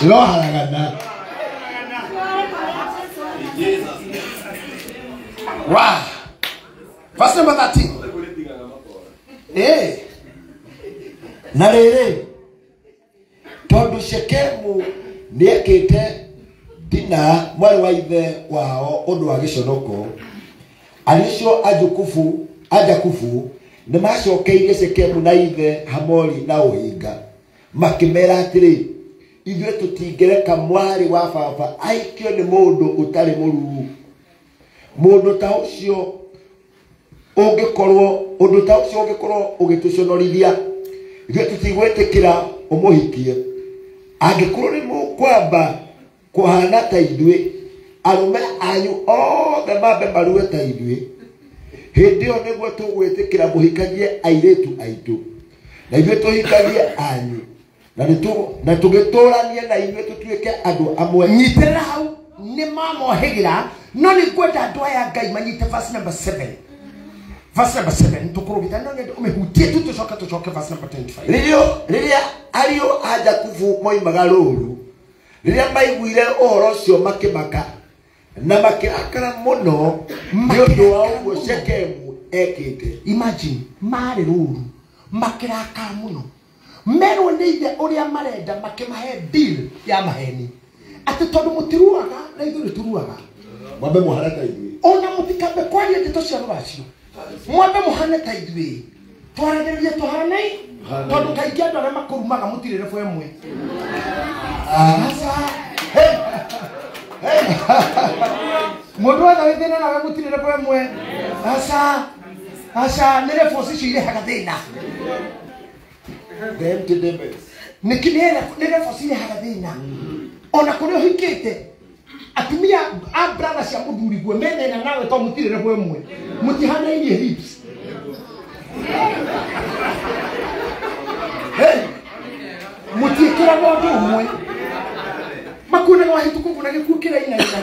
ĩroharagana.
Wow. Verse number 13.
Na rĩrĩ, tondũ Shekemu nĩekĩte Dina mwarĩ wa ithe wao ũndũ wa gĩconoko, ariũ acio a Jakubu nĩmacokeirie Shekemu na ithe Hamori na ũhinga, makĩmera atĩrĩ, ithuĩ tũtingĩreka mwarĩ wa baba aikio nĩ mũndũ ũtarĩ mũruu. Mũndũ ta ũcio ũngĩkorwo ũgĩtũconorithia, ithuĩ tũtigwĩtĩkĩra ũmũhikie. Angĩkorwo nĩ mũkwamba kũhana ta ithuĩ, arũme anyu othe mambe marue ta ithuĩ, hĩndĩ ĩyo nĩguo tũgwĩtĩkĩra mũhikagie airĩtu aitũ, na ithuĩ tũhikagie anyu, na tũgĩtũranie na ithuĩ tũtuĩke andũ amwe.
Nyitĩrĩra hau nĩ mamohĩgĩra, no nĩ ngwenda andũ aya Ngai manyite verse number 7. Verse number 7 tũkũrũgĩta no nyende ũmĩhutie tu tũcoke verse number 25.
Rĩrĩa ariũ a Jakubu moimaga rũũru, rĩrĩa maiguire ũhoro ũcio makĩmaka na makĩrakara mũno nĩ ũndũ wa ũguo Shekemu ekĩte.
Imagine marĩ rũũru makĩrakara mũno, merwo nĩ ithe ũrĩa marenda, makĩmahe deal ya maheni atĩ tondũ mũtiruaga na ithuĩ nĩtũruaga,
mwambe mũhane ta ithuĩ,
ona mũtikambe kwaria ndeto cia rũracio, mwambe mũhane ta ithuĩ, twaranĩrie tũhanei, tondũ kaingĩ andũ arĩa makũrumaga mũtirĩ rebo ĩmwe. Mũndũ wothe wĩ thĩna nawe mũtirĩ rebo ĩmwe. Aca aca nĩ rebo icio irehaga thĩna. Nĩ rebo cirehaga thĩna. Ona kũrĩa ũhikĩte atumia a brother cia mũthuri guo me thĩna nawe to mũtirĩ rebo ĩmwe, mũtihanainie hips. Mũtiĩkĩraga ũndũ ũmwe. Makuonaga wahĩtũka ũguo na gĩkuũ kĩrainaina,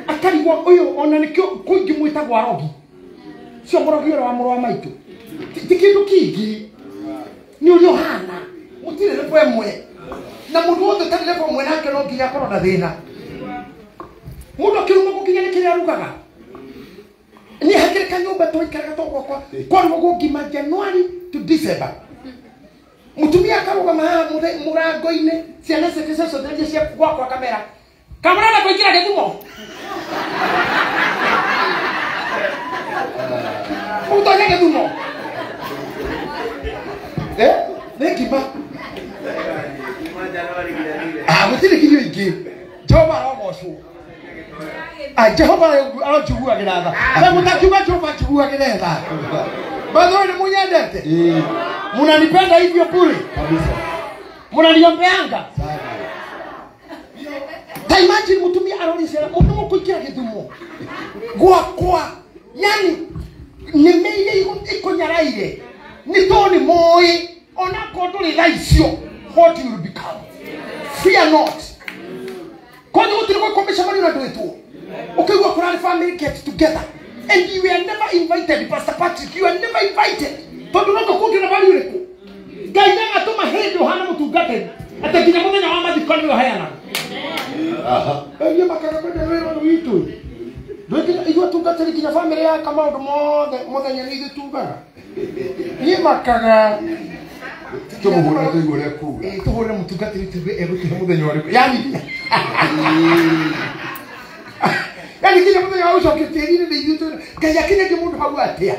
akarigwo ũyũ ona nĩkĩo kũingĩ mwĩtagwo arogi. Cio mũrogi ũrĩa wa mũrũ wa maitũ ti kĩndũ kĩngĩ, Nĩ ũrĩa ũhana. Mũtirĩ level ĩmwe. Na mũndũ wothe ũtarĩ level ĩmwe nake no nginya akorwo na thĩna. Mũndũ akĩruma gũkinya nĩ kĩrĩa arugaga. Niĩ hakĩrĩ kanyũmba twaikaraga to gwakwa kwarugagwo ngima January to December. Mũtumia akarũgama haha mũrango-inĩ ciana ciake ciacothereria cia gwakwa kamera kamũrenda kũingĩra gĩthumo ũtonya gĩthumo nĩ ngima gũtirĩ kirio ingĩ. Jehova arogocwo. Jehova aronjiguagĩra tha. Na mũtakiuga Jehova anjiguagĩre tha. By the way, nĩ mũnyendete? Munanipenda hivyo bure?
Kabisa.
Munaniombeanga?
Sana.
Ta imagine mutumia arori ciana mũndũ mũkũingĩra gĩthumo gwakwa, yani nĩme iria ikũnyaraire nĩ tondũ nĩ moĩ onakorwo ndũrĩ tha icio what you will become. Fear not. Kwanza gũtirĩ gwĩkwo mĩcemanio na ndwĩtwo. Ũkĩigua kũrarĩ family get together and you were never invited. Pastor Patrick, you are never invited. Tondũ no kũngĩ na value ĩrĩkũ? Ngai nĩagatũma hĩndĩ ũhana mũtungatĩri atĩ nginya mũthenya wa mathiko nĩwe ũheanaga. Niĩ makaga kwenda wĩra ũyũ witũ. Ndwĩkĩra ithuĩ atungatĩri nginya family yaka maũndũ mothe mũthenya nĩ ithuĩ tugaga. Niĩ makaga
Tũmũhũrĩre tũigue ũrĩa ekuga.
Tũhũrĩre mũtungatĩri tũigue egũtũhe mũthenya ũrĩkũ. Yani yani nginya mũthenya wa gũcokia tĩri-inĩ nĩ ithuĩ tũĩ. Ngai akinyagia mũndũ hau atĩa?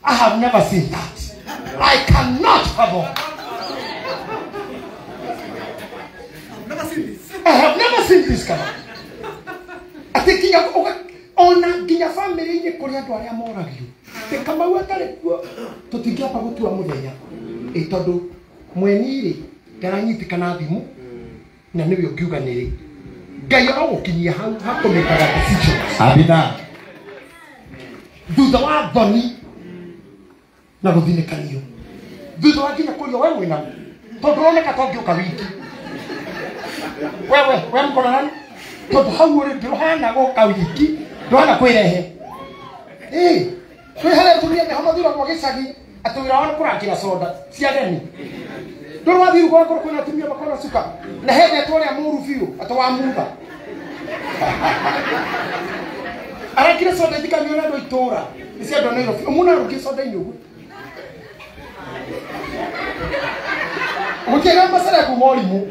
I have never seen that. I cannot fathom. I have never seen this come out. Atĩ nginya ona nginya family-inĩ kũrĩ andũ arĩa moragio. Atĩ Kamau atarĩ kuo tũtingĩamba gũtua mũthenya. Tondũ mweni-rĩ ndaranyitĩkana thimũ na nĩwe ũngiuga nĩ rĩ. Ngai arogũkinyia hau hakũmĩkaga decisions.
Amina.
Thutha wa thoni na gũthinĩkanio. Thutha wa nginya kũrio we mwĩna tondũ ũroneka ta ũngĩũka wiki. Wewe we mkono nani? Tondũ hau ũrĩ ndũhana gũka wiki, ndũhana kwĩrehe. Kwĩ harĩa atumia meho mathuragwo gĩcagi atĩ wĩra wao nĩ kũrangĩra soda cia ageni. Ndũrĩ wathiĩ ũgakorwo kwĩna atumia makorwo cuka na hendetwo ũrĩa mũru biũ atĩ wa mutha. Arakire soda ithikanyuo nĩ andũ a itũũra nĩ cia andũ a Nairobi. Ũmũndũ arũngiĩ soda-inĩ ũguo. Gũtiagĩa macerebu morimũ.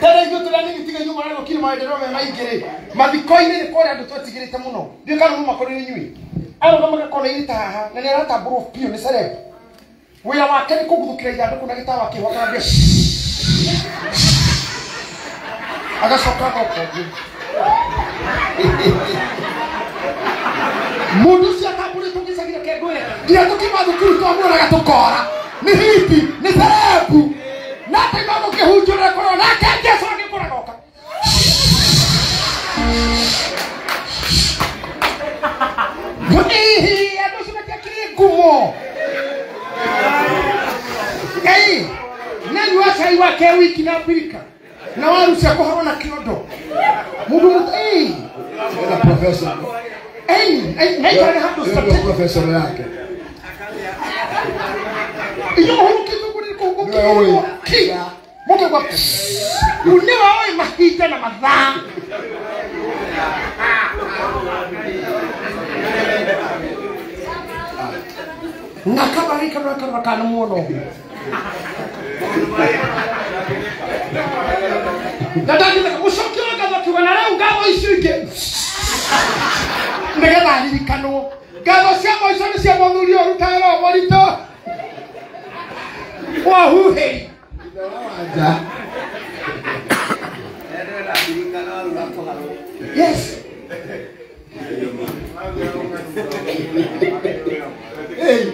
Tene ithuĩ tũrĩ anini tiga inyuĩ mũrarũkire maendeleo me maingĩ rĩ, mathiko-inĩ nĩ kũrĩ andũ twetigĩrĩte mũno. Ndiũĩ kana mũmakorire inyuĩ. Arũgamaga kona-inĩ ta haha na nĩ aratambũrwo biũ nĩ celeb. Wĩra wake nĩ kũguthũkĩra ithandũkũ na gĩtawa kĩho akambia agacoka agoka ũguo. Mũndũ ũcio atambũrĩtwo gĩcagi reke ngwĩre, nginya tũkiuma thukuru twamuonaga tũkora. Nĩ hipi, nĩ cerebu. Na ataima gũkĩhunjũrĩra kũrĩa nake Jesũ agĩkũra goka. Hihi, andũ acio matiakĩrĩ ngumo. Ngai, nanyua cai wake wiki na mbirika. Na waru cia kũharwo na kĩondo. Mũndũ
Ena professor.
Na ikaraga handũ
Ndio
strategic.
professor yake.
Iyo ũhurũkĩtwo kũrĩ kũu
Nĩwe ũĩ.
ki. Mũndũ ũgwa rĩu nĩwe ũĩ mahinda na mathaa. Na kabarĩ karora karora kana muono ũguo. Na ndangĩtheka mũcokia wa ngatho akiuga na rĩu ngatho icio ingĩ nĩgetha aririkanwo. Ngatho cia mũico nĩ cia mũthuri ũyũ ũrutaga wĩra mũritũ wa huhĩri. Yes.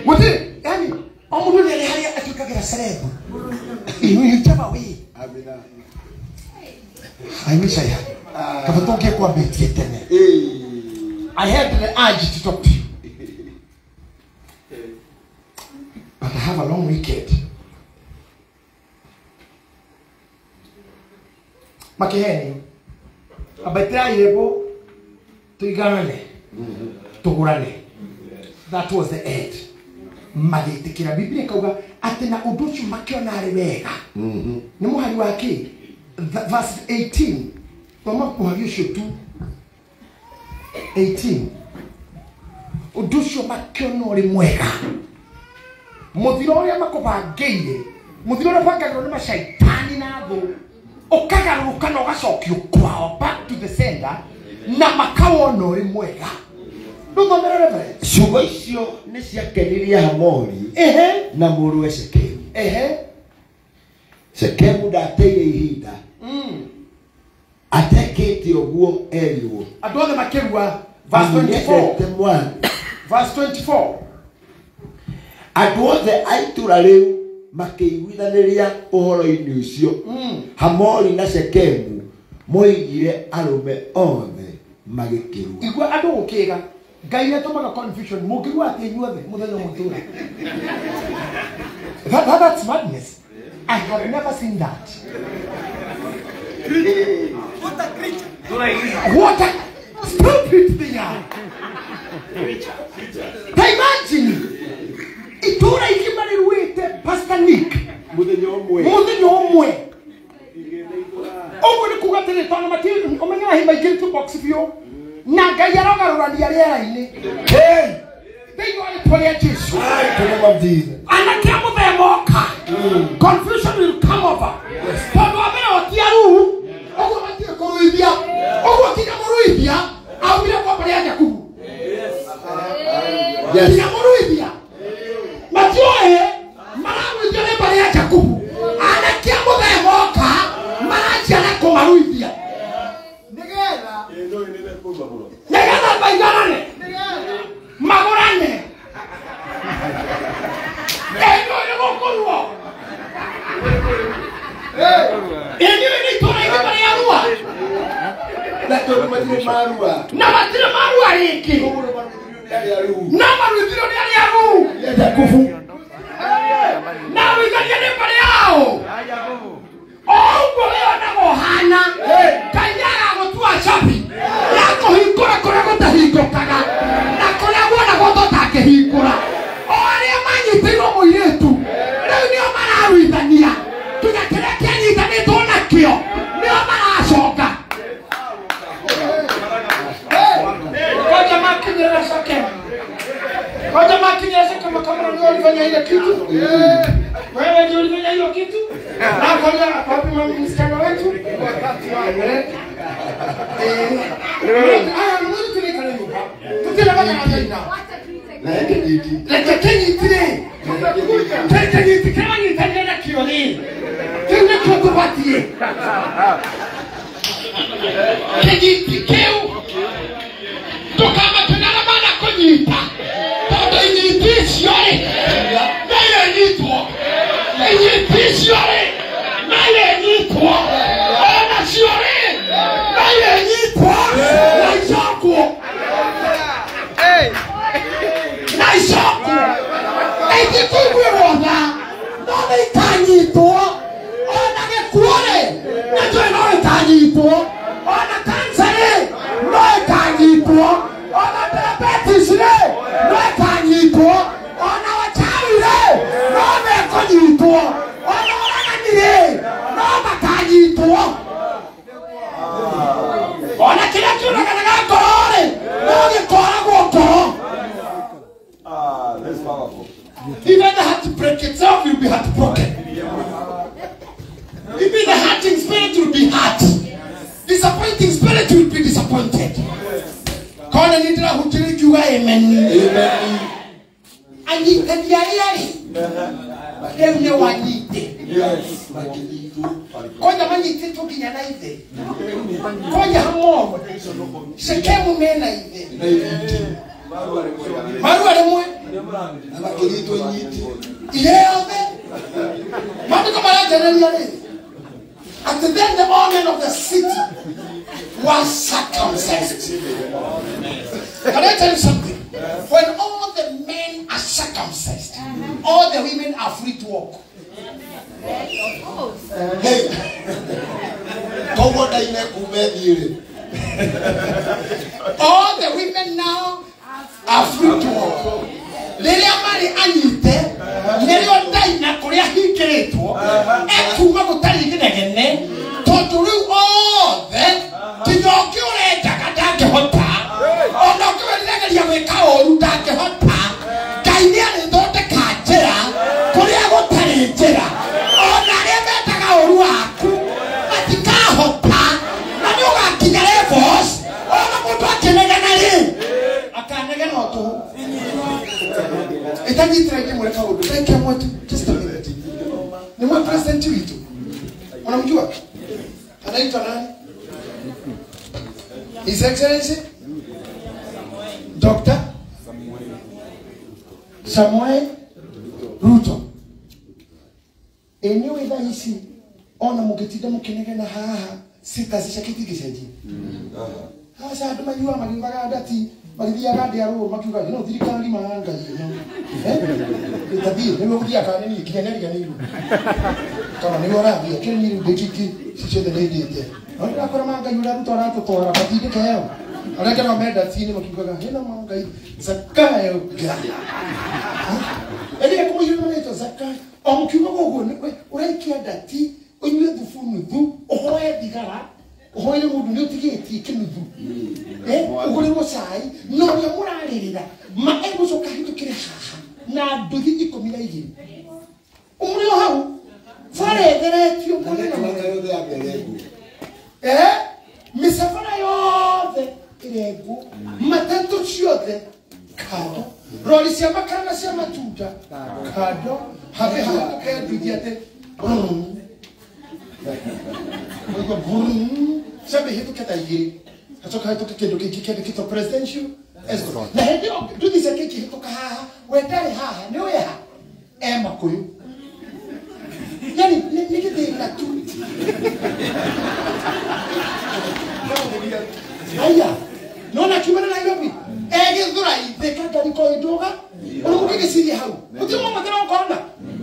Mũtirĩ, yani o mũndũ nĩ arĩ harĩa atuĩkagĩra celeb. Whichever way.
Amina.
I wish I had. Kaba tũngĩkwambĩtie tene. I had the urge to talk to you. But I have a long weekend. Makĩhenio. Amba ĩtĩrairĩgwo tũiganane. Tũgũrane. That was the end. Magĩtĩkĩra Biblia ĩkauga atĩ na ũndũ ũcio makĩona arĩ wega. Nĩ mũhari wa kĩ? Verse 18. Thoma mũhari ũcio tu. 18. Ũndũ ũcio makĩona ũrĩ mwega. Mũthiro ũrĩa makũbangĩire, mũthiro ũrĩa ũbangagĩrwo nĩ macaitani na thũ, ũkagarũrũka na ũgacokio kwao back to the sender na makawona ũrĩ mwega. Rũthomere Reverend.
Ciugo icio nĩ ciakenirie Hamori na mũrũwe Shekemu. Shekemu ndateire ihinda atekĩte ũguo erirwo.
Andũ othe makĩrua. Verse 24. Verse 24.
Andũ othe a itũũra rĩu makĩiguithanĩria ũhoro-inĩ ũcio. Hamori na Shekemu moigire arũme othe magĩkĩrua.
Igua andũ gũkĩga Ngai atũmaga confusion mũngĩrua atĩ inyuothe mũthenya ũmwe itũũra. That's madness. I have never seen that.
What a creature.
What a stupid thing. Imagine itũũra igima rĩruĩte Pastor Nick
Mũthenya ũmwe.
Mũthenya ũmwe. Ũguo nĩ kuga atĩrĩ tondũ matirĩ ũmenyaga hĩ maingĩrĩtio box biũ na Ngai arogarũrania rĩera-inĩ. Thĩinĩ wa rĩtwa rĩa Jesũ. Anake a mũthemba oka. Confusion will come over. Tondũ wa mbere o ti aruu, ũguo matirĩ kũruithia. Ũguo kinya mũruithia aumire kwa mbarĩ ya Jakubu. Kinya mũruithia matioĩ mararuithio nĩ mbarĩ ya Jakubu. Anake a mũthemba oka maranjia na kũmaruithia. Nĩgetha maiganane magũrane. Ĩno nĩ gũkũrwo. Ĩnyuĩ nĩ itũũra igima rĩa Rua.
Na tondũ matirĩ marua.
Na matirĩ marua rĩngĩ. Na maruithirio nĩ arĩa aruu.
Jakubu.
Na aruithania nĩ mbarĩ yao. O ũguo wĩonaga ũhana, Ngai nĩagagũtua cabi ya kũhingũra kũrĩa gũtahingũkaga na kũrĩa guonagwo ta ũtangĩhingũra. O arĩa manyitĩirwo mũirĩtu rĩu nĩo mararuithania nginya kĩrĩa kĩanyitanĩtwo nakĩo nĩo maracoka. Koja makinyĩra Shekemu. Koja makinyĩra Shekemu kama ndio ulifanya ile kitu. Wewe ndio ulifanya hiyo kitu. Na koja wapi mama msichana wetu? Even the heart break itself will be heartbroken. Even the hurting spirit will be hurt. Disappointing spirit will be disappointed. Kona nitira hutiri kiuga amen. Amen. Anyitaniari. Rĩu nĩ wanyite. Koja manyitĩtwo nginya na ithe. Koja Hamori. Shekemu mena ithe. Marua rĩmwe.
Makĩnyitwo nyiti.
Ireothe. Maandĩko maranjarĩria rĩ. At then the all men of the city were circumcised. Can I tell you something? When all the men are circumcised, all the women are free to walk.
Hey,
all the women now are free to walk. Rĩrĩa marĩ anyite nĩrĩo Ndaina kũrĩa hingĩrĩtwo ekuuma gũtarĩ inegene tondũ rĩu othe nginya ũngĩ ũrenjaga ndangĩhota ona ũngĩ weriragĩria gwĩka ũru ndangĩhota. Ngai nĩarĩthondeka njĩra kũrĩa gũtarĩ njĩra ona arĩa mendaga ũru waku matikahota na nĩ ũgakinya levels ona mũndũ akĩnegena rĩ akanegena o tũhũ. Itanyitira ndimwĩre kaũndũ ndagĩka ĩmwe tu, just a minute. Ni mwe president witũ unamjua anaitwa nani? His Excellency Dr. Samuel Ruto. Enyewe thaa ici ona mũngĩtinda mũkĩnegena haha status ciake itingĩcenjia. Aca andũ maiuaga magiugaga ndati magĩthiaga ndĩa rũũru makiuga ĩno thirikari ma Ngai ĩno ĩtathiĩ nĩguo gũthiaga kana nĩ niĩ nginya nĩariganĩirwo kana nĩguo ũrathiĩ akĩrĩ niĩ rĩu ndĩkiki ici ciothe nĩ ndĩte no ndĩrakora ma Ngai ũrĩa Ruto aratũtwara matindĩke heo arĩa angĩ nao me ndati-inĩ makiugaga ĩno ma Ngai Zakayo Ngai ĩrĩa kũmũiyũra marĩtwa Zakayo o mũkiugaga ũguo ũraikia ndati ũnyue thubu nuthu ũhoe thigara ũhoere mũndũ nĩ ũtigĩtie kĩnuthu ũgũrĩrwo cai na ũrĩa mũrarĩrĩra ma egũcoka ahĩtũkĩre haha na nduthi 12 ũmũrĩ o hau bara ĩtheretio mwena na mwena mĩcabara yothe ĩrengwo matatũ ciothe kando rori cia makara na cia matunda kando habe hahĩtũke nduthi atĩ ciambe ihĩtũke ta igĩrĩ hacoka hahĩtũke kĩndũ kĩngĩ kĩandĩkĩtwo presidential escort na hĩndĩ ĩyo nduthi ciake ikĩhĩtũka haha we ndarĩ haha nĩ ũyũ ha e Makũyũ yani nĩ gĩthĩna tu. Aya nona kiumana Nairobi egĩthũra ithĩka ngariko ĩndũga ũrĩ mũngĩgĩciria hau mũtirĩ mwamatĩra ũkona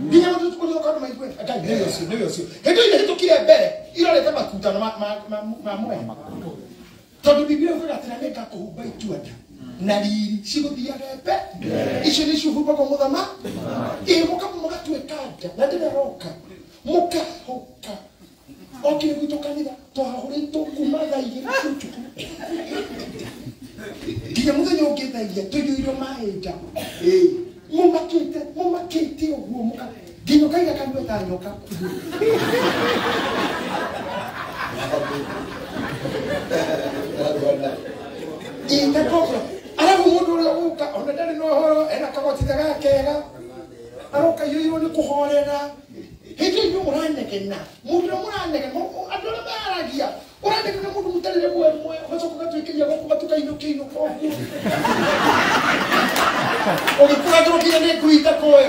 nginya mũndũ ũrĩa ũkona maigue Ngai nĩwe ũcio nĩwe ũcio hĩndĩ ĩyo ihĩtũkire mbere irorete matunda ma mwena tondũ Biblia yugaga atĩ na nĩngakũhumba itua nda na riri cigũthiaga mbere icio nĩcio humbagwo mũthama ĩ mũgatuĩka nda na ndĩreroka mũkahũka okire gwitũ kanitha twahũrĩtwo kuma thaa 2 cia ũtukũ nginya mũthenya ũngĩ thaa 4 tũiyũirwo maĩ nja mũmakĩte mũmakĩte ũguo mũka nginya ũkaiga kanua ta nyoka. Ĩtakobra arabu mũndũ ũrĩa ũgũka ona ndarĩ na ũhoro ena kagoti ta gakega aroka iyũirwo nĩ kũhorera hĩndĩ ĩyo mũranegena mũndũ ũrĩa mũranegena andũ arĩa maragia ũranegena mũndũ mũtarĩ rĩmwe ĩmwe ũgacoka ũgatuĩkĩria gũkũ matuka-inĩ ũkĩinũka ũguo ũgĩkũragĩrwo nginya nĩ ngui itakũĩ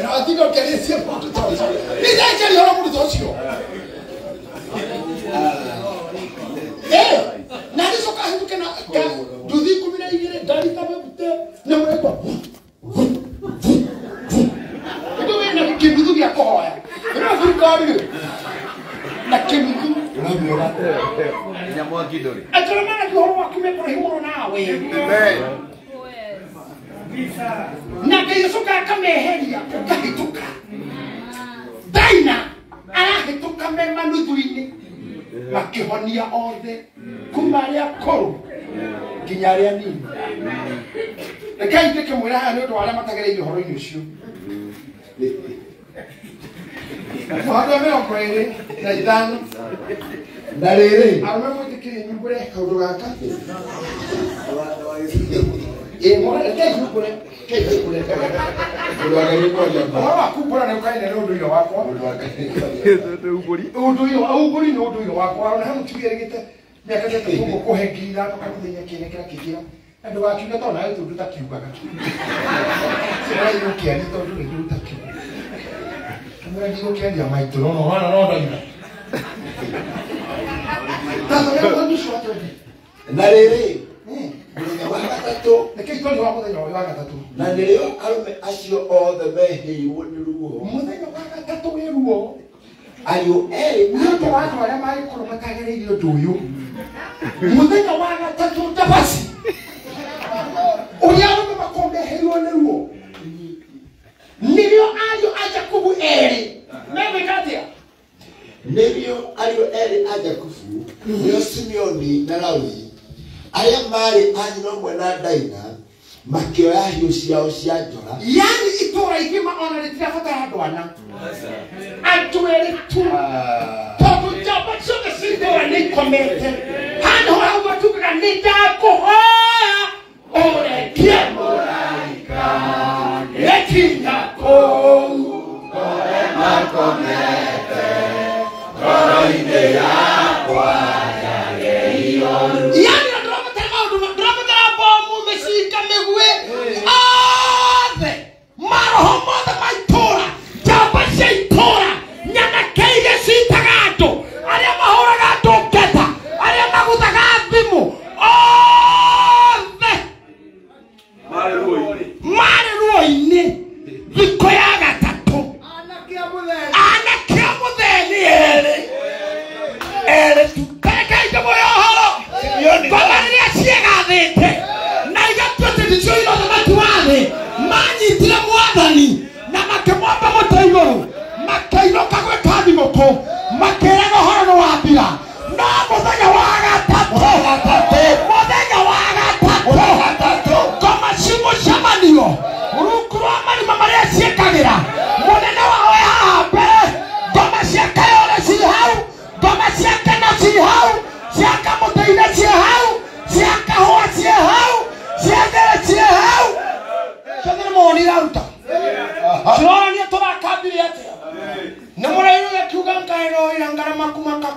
na watinda ũkĩarĩcia mũndũ ta ũcio nĩ ndakĩaria ũhoro mũndũ ta ũcio na agĩcoka ahĩtũke na nduthi 12 ngari ta bebute na mũraigua ĩndĩ wĩna kĩnuthu gĩa kũhoya ĩno thirikari rĩ na kĩnuthu
Nginya mwaki ndũrĩ
atĩ ũrĩa maragia ũhoro waku me kũraihu mũno nawe na Ngai acoka akameheria ũkahĩtũka Daina arahĩtũka me manuthu-inĩ makĩhonia othe kuma arĩa akũrũ nginya arĩa anini. Rekei ndĩkĩmwĩra haha nĩ ũndũ wa arĩa matagereire ũhoro-inĩ ũcio mũhari wa 25
na rĩrĩ
arũme mwĩtĩkĩrie nyumbũre kaũndũ gaka rekei nyumbũre
mũndũ wa Ngai nĩ kwaria ma
ũhoro wa kumbũra nĩ ũkaine nĩ ũndũire wakwa
mũndũ wa Ngai nĩ kwaria
ũndũire ũmbũri nĩ ũndũire wakwa ona he mũtumia erĩgĩte mĩaka ta ĩtatũ ũguo kũhe 5,000 kanitha-inĩ akĩnengera kĩngĩra na ndũgakiuge tondũ nawe tondũ ũtakiugaga ũkĩaria tondũ nĩ ũtakiuga kamũra ndigũkĩaria maitũ no no wana no ndoiga tathomera mũthenya ũcio wa twendi
na rĩrĩ mũthenya wa gatatũ
rekei twarie wa mũthenya ũyũ wa gatatũ
na nĩrĩo arũme acio othe mehĩirwo nĩ ruo
mũthenya wa gatatũ wĩ ruo
ariũ erĩ
nĩ ũndũ wa andũ arĩa mangĩkorwo matagereire ũndũ ũyũ mũthenya wa gatatũ ndabaci
Simeoni na Lawi arĩa marĩ a nyina ũmwe na Daina makĩoya hiũ ciao cia njora.
Yani itũũra igima ona rĩtirabatara andũ ana, andũ erĩ tu, tondũ njamba ciothe cia itũũra nĩ ikomete handũ hau matugaga nĩ ndakũhoya ũrekie mũraika nĩkinya kũu
kore makomete ngoro-inĩ yakwa yagerio.
Yani ndĩrabatara maũndũ, ndĩrabatara bomu, mĩcinga, mĩguĩ, othe maroho mothe ma itũũra, njamba cia itũũra, nyanake iria ciitaga andũ, arĩa mahũraga andũ ngetha, arĩa maguthaga thimũ, othe marĩ ruo-inĩ thikũ ya gatatũ. Anake a mũtheni erĩ erĩ tu. Karekei ndĩmũhe ũhoro. Ngoma rĩrĩa ciĩgathĩte na igatua atĩ nĩcio ira ũthamaki wa thĩ, manyitire mwathani na makĩmwamba mũtĩ igũrũ, makĩinũka gwĩka thigũkũ, makĩraga ũhoro nĩ wathira. No mũthenya wa gatatũ, mũthenya wa gatatũ, ngoma ci mũcemanio rungu rwa marima marĩa ciĩkagĩra, mũnene wao e haha mbere, ngoma cia Kayore ci hau, ngoma cia Keno ci hau, cia Kamũtĩ-inĩ ci hau, cia Kahũa ci hau, cia There ci hau, ciothe nĩ mawoni iraruta. Cironania tũrakambire atĩa. Nĩ mũrairwo akiuga nkaeroira ngarama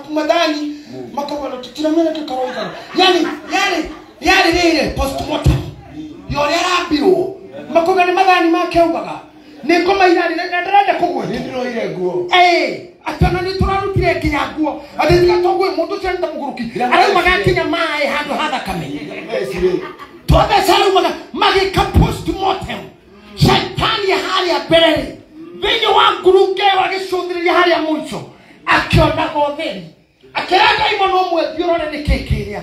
kumathani makauga tũtiramenya kĩkaroigana. Yani yani yarĩ rĩrĩ postmortem ya ũrĩa arambirwo, makauga nĩ mathani make augaga nĩ ngoma irarĩ na ndĩrenda kũgweta.
Nĩndĩroire nguo.
Atĩ ona nĩ tũrarutire nginya nguo, atĩ tiga tũguĩ mũndũ ũcio nĩ ta mũgũrũki araumaga nginya maĩ handũ ha thakame, twatheca araumaga magĩka postmortem. Shaitani harĩa mbere rĩ, thĩinĩ wa ngurunga ĩyo agĩcũthĩrĩria harĩa mũico, akĩonaga ũtheri, akĩra Ngai mũno ũmwe thiĩ ũrore nĩkĩ kĩrĩa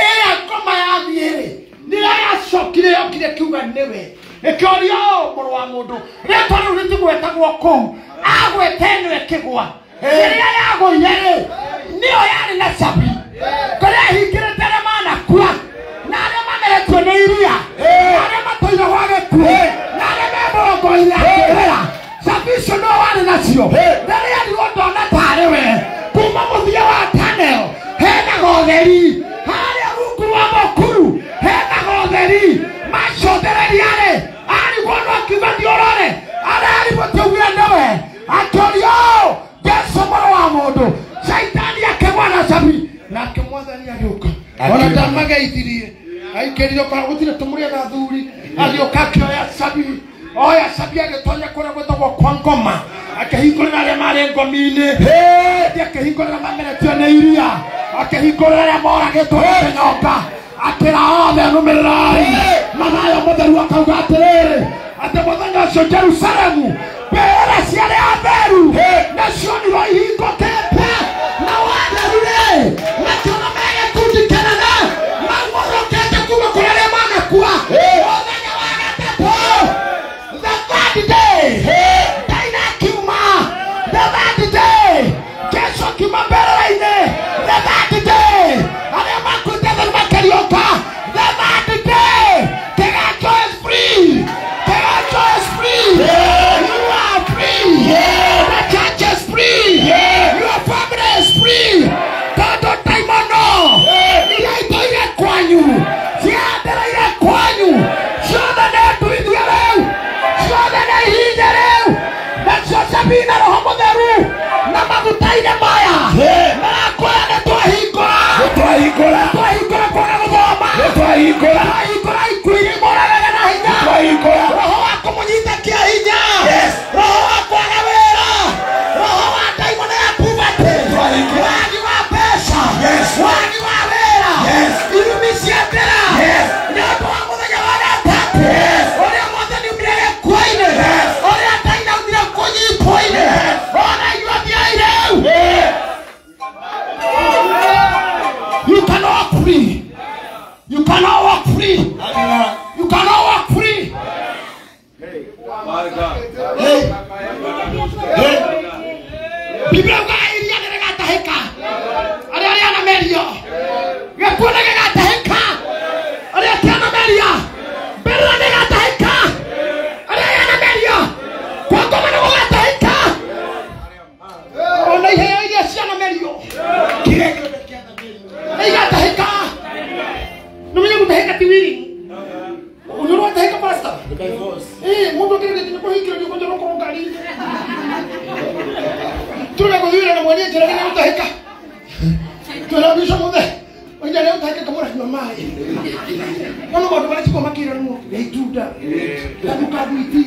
ĩrĩa ngoma yathiĩ rĩ, nĩrĩa yacokire yokire kiuga nĩwe. Ĩkĩũria ũũ, mũrũ wa mũndũ, rĩtwa rĩu rĩtigwetagwo kũu, agwete ĩno ĩkĩgwa. Rĩrĩa yagũire rĩ, nĩyo yarĩ na cabi, kũrĩa ĩhingĩrĩte arĩa manakua, na arĩa mameretio nĩ iria, na arĩa matũire gwa gĩkuũ, na arĩa me mũrongo-inĩ ya kĩrĩra. Cabi icio no warĩ nacio. Rĩrĩa erirwo ndona tarĩ we, kuma mũthia wa tunnel hena gotheri, harĩa rungu rwa mũkuru hena gotheri. Macũthĩrĩria rĩ, arigwo no akiuga thiĩ ũrore, ararigwo tiaugire nĩwe. Akĩũria ũũ, Jesũ mũrũ wa mũndũ. Shaitani akĩgwa na cabi, nake mwathani agĩũka. Ona ndamageithirie, aikĩrire kwa gũtirĩ tũmũrĩaga athuri, agĩũka akĩoya cabi, oya cabi agĩtonya kũrĩa gwĩtagwo kwa ngoma, akĩhingũrĩra arĩa marĩ ngomi-inĩ, akĩhingũrĩra mameretio nĩ iria, akĩhingũrĩra arĩa moragĩtwo nĩ kĩnyonga, akĩra othe nũmĩrĩrai. Mathayo mũtheru akauga atĩrĩrĩ, atĩ mũthenya ũcio Jerusalemu mbĩrĩra cia arĩa atheru nĩcionirwo ihingũkĩte, na watheru rĩ makĩona me gĩkundi kĩnene maumũrũkĩte kuma kũrĩ arĩa manakua. Mũthenya wa gatatũ, the third day, Daina akiuma, the third day, Jesũ akiuma mbĩrĩra-inĩ, the third day, arĩa makuĩte atheru makĩriũka, the third day, Kĩganjo is free, Kĩganjo is free, you are free, the church is free, Mundu akĩrĩtie kũhingĩrĩrio kwanja no korwo ngari-inĩ. Tũrĩa gũthiĩ na mwenye njĩra nginya gũtahĩka. Twĩra bica mũthe. Oinya rĩu ũtahĩke kamũra nyua maĩ. No no maũndũ marĩa tiguo makĩranwo rĩa itunda. Ndamuka thwiti.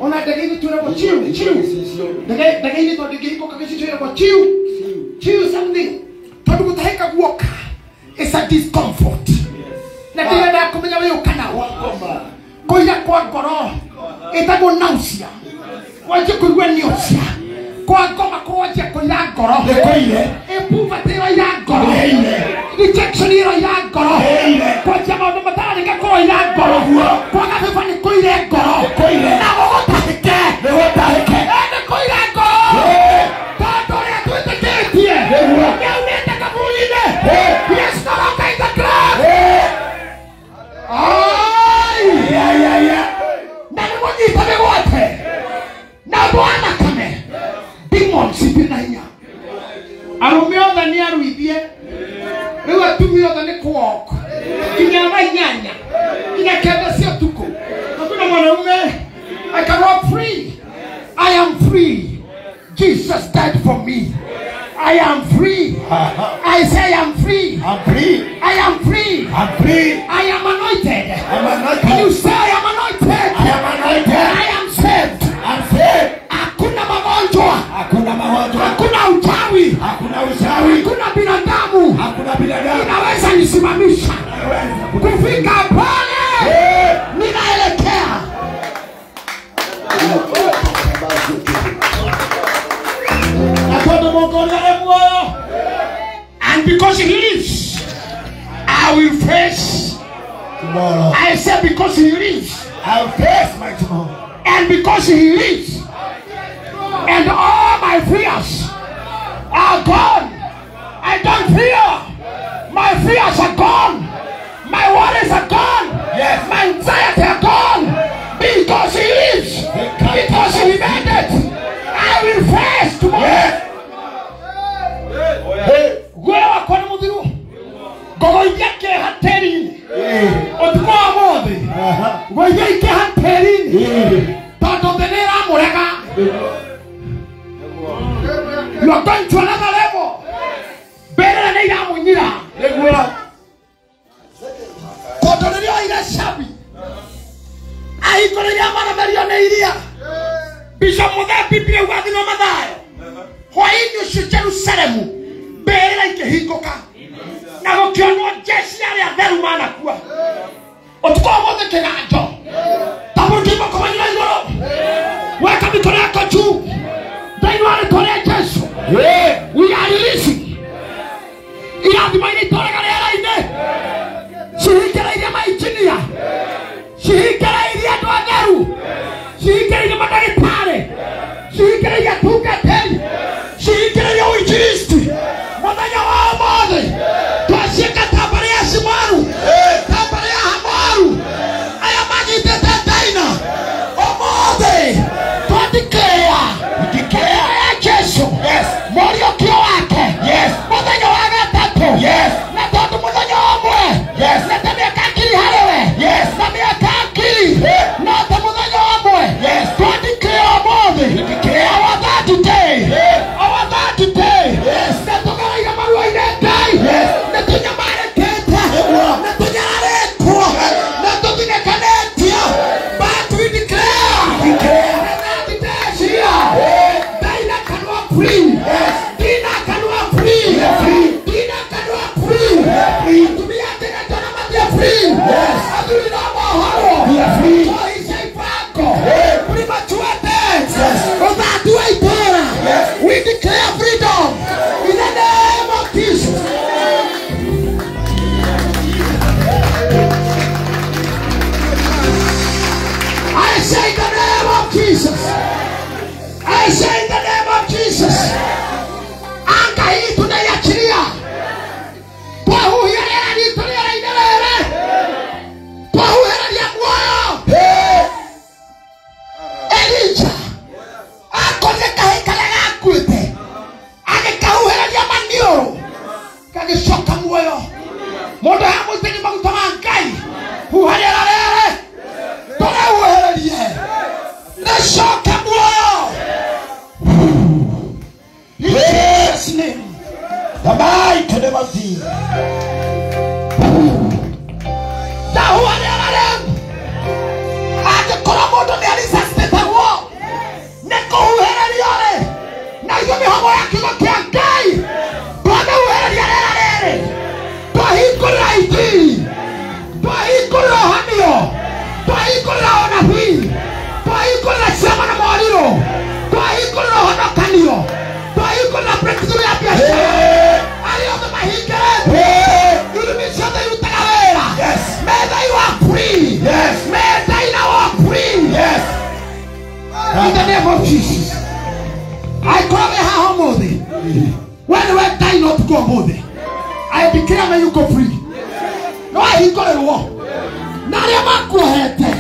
Ona ndege-inĩ twĩragwo chiu chiu. Ndege-inĩ tondũ ingĩhingũka gĩcicio ĩragwo chiu. Chiu something. Tondũ gũtahĩka guoka is a discomfort. Na ndĩrenda kũmenya wĩ ũkana wakoma. Kũira kwa ngoro ĩtagwo nausea. Wanjie kũigua nausea. Kwa ngoma kũwanjia kũira ngoro.
Nĩkũire.
Poverty ĩroira ngoro. Rejection ĩroira ngoro. Kwanjia maũndũ matararĩka kũroira ngoro. Kwaga beba nĩ kũire ngoro. Na gũgũtahĩke.
Nĩgũtahĩke.
Nĩ kũire ngoro. Tondũ ũrĩa twĩtĩkĩtie nĩaumĩte kaburi-inĩ. He is no longer in the grave. Ai! Na nĩmũnyite mĩgwate. Na ũndũ wa thakame. Demons itirĩ na hinya. Arũme othe nĩ aruithie. Rĩu atumia othe nĩ kũwalk. Nginya thaa inyanya. Nginya kenda cia ũtukũ. Hakuna mwanaume. I can walk free. I am free. Jesus died for me. I am free. I say I am free.
I'm free.
I am free.
I'm free.
I am anointed.
I'm anointed.
Can you say I am anointed?
I am anointed.
I am saved.
I'm saved.
Hakuna magonjwa.
Hakuna magonjwa.
Hakuna uchawi.
Hakuna uchawi.
Hakuna binadamu.
Hakuna binadamu.
Inaweza nisimamisha. Kufika pale ninaelekea. And because he lives, I will face
tomorrow.
I said because he lives,
I will face my tomorrow.
And because he lives, and all my fears are gone. I don't fear. My fears are gone. My worries are gone.
Yes.
My anxiety are gone. Because he lives. Because he made it. I will face tomorrow.
Yes. Hey.
Guoya wakwa nĩ mũthiru. Ngogoithia kĩeha tĩri-inĩ. Ũtukũ wa ũmũthĩ. Ngogoithia kĩeha tĩri-inĩ. Tondũ thĩ nĩ ĩramũrega. You are going to another level. Mbĩrĩra nĩ iramũnyira. Tondũ rĩrĩa oire cabi ahingũrĩria maramerio nĩ iria. Bishop Mũthee Biblia ugathimwo Mathayo. Hwaĩ-inĩ ũcio Jerusalemu mbĩrĩra ikĩhingũka na gũkĩonwo jeshi arĩa atheru manakua. Ũtukũ wa ũmũthĩ kĩganjo tambũrũkia moko manyu na igũrũ, weka mikono yako juu thĩinĩ wa rĩtwa rĩa Jesu. We are releasing irathimo iria itũraga rĩera-inĩ, cihingĩrĩirie mainjinia, cihingĩrĩirie andũ atheru, cihingĩrĩirie mandagĩtarĩ, cihingĩrĩirie atungatĩri, cihingĩrĩirie ũinjilisti. Mũthenya wa ũmũthĩ twaciĩka ta mbarĩ ya Shimaru, ta mbarĩ ya Hamoru, aya manyitĩte Daina. Ũmũthĩ twandikĩra ya Jesu mũriũkio wake mũthenya wa gatatũ, na tondũ mũthenya ũmwe nĩ ta mĩaka ngiri harĩ we, na mĩaka ngiri no ta mũthenya ũmwe. Twandikĩra ũmũthĩ our third day, our third day, nĩ tũgereire marua-inĩ Ngai, nĩ tũnyamarĩkĩte, nĩ tũnyararĩtwo, nĩ tũthinĩkanĩtio, but we declare the third day is here. Daina kanua free. Dina kanua free. Dina kanua free. Atumia atĩgatwo na matia free. Athuri no mohorwo. Tũhice ibango. Premature death. Ũthati wa itũũra. We declare freedom in the name of Jesus. I say in the name of Jesus. I say in the name of Jesus. Anga hii tunaiachilia. Twahuhia rĩera ritũ rĩera-inĩ rĩrĩ. Twahuhĩrĩria muoyo. Elija akorire kahĩĩ karĩa gakuĩte, agĩkahuhĩrĩria maniũrũ, gagĩcoka muoyo. Mũndũ hamũitĩrĩrie maguta ma Ngai, huha rĩera rĩrĩ, tũrĩhuhĩrĩria.
of Jesus.
Ndahuha rĩera rĩu. Angĩkorwo mũndũ nĩ aresuscitatagwo nĩ kũhuhĩrĩrio rĩ, na ithuĩ mĩhũmũ ya kiugo kĩa Ngai twamĩhuhĩrĩria rĩera rĩrĩ, twahingũrĩra injiri, twahingũrĩra ũhonio, twahingũrĩra ũnabii, twahingũrĩra ciama na morirũ, twahingũrĩra ũhonokanio, twahingũrĩra breakthrough ya biacara. Arĩa othe mahingĩrĩte irumi ciothe irutaga wĩra.
Yes.
May they walk free.
Yes.
May they now walk free.
Yes.
In the name of Jesus. I call me haha ũmũthĩ. We nĩwe Ngai no ũtukũ ũmũthĩ. I declare may you go free. No wahingũrĩrwo na arĩa makuohete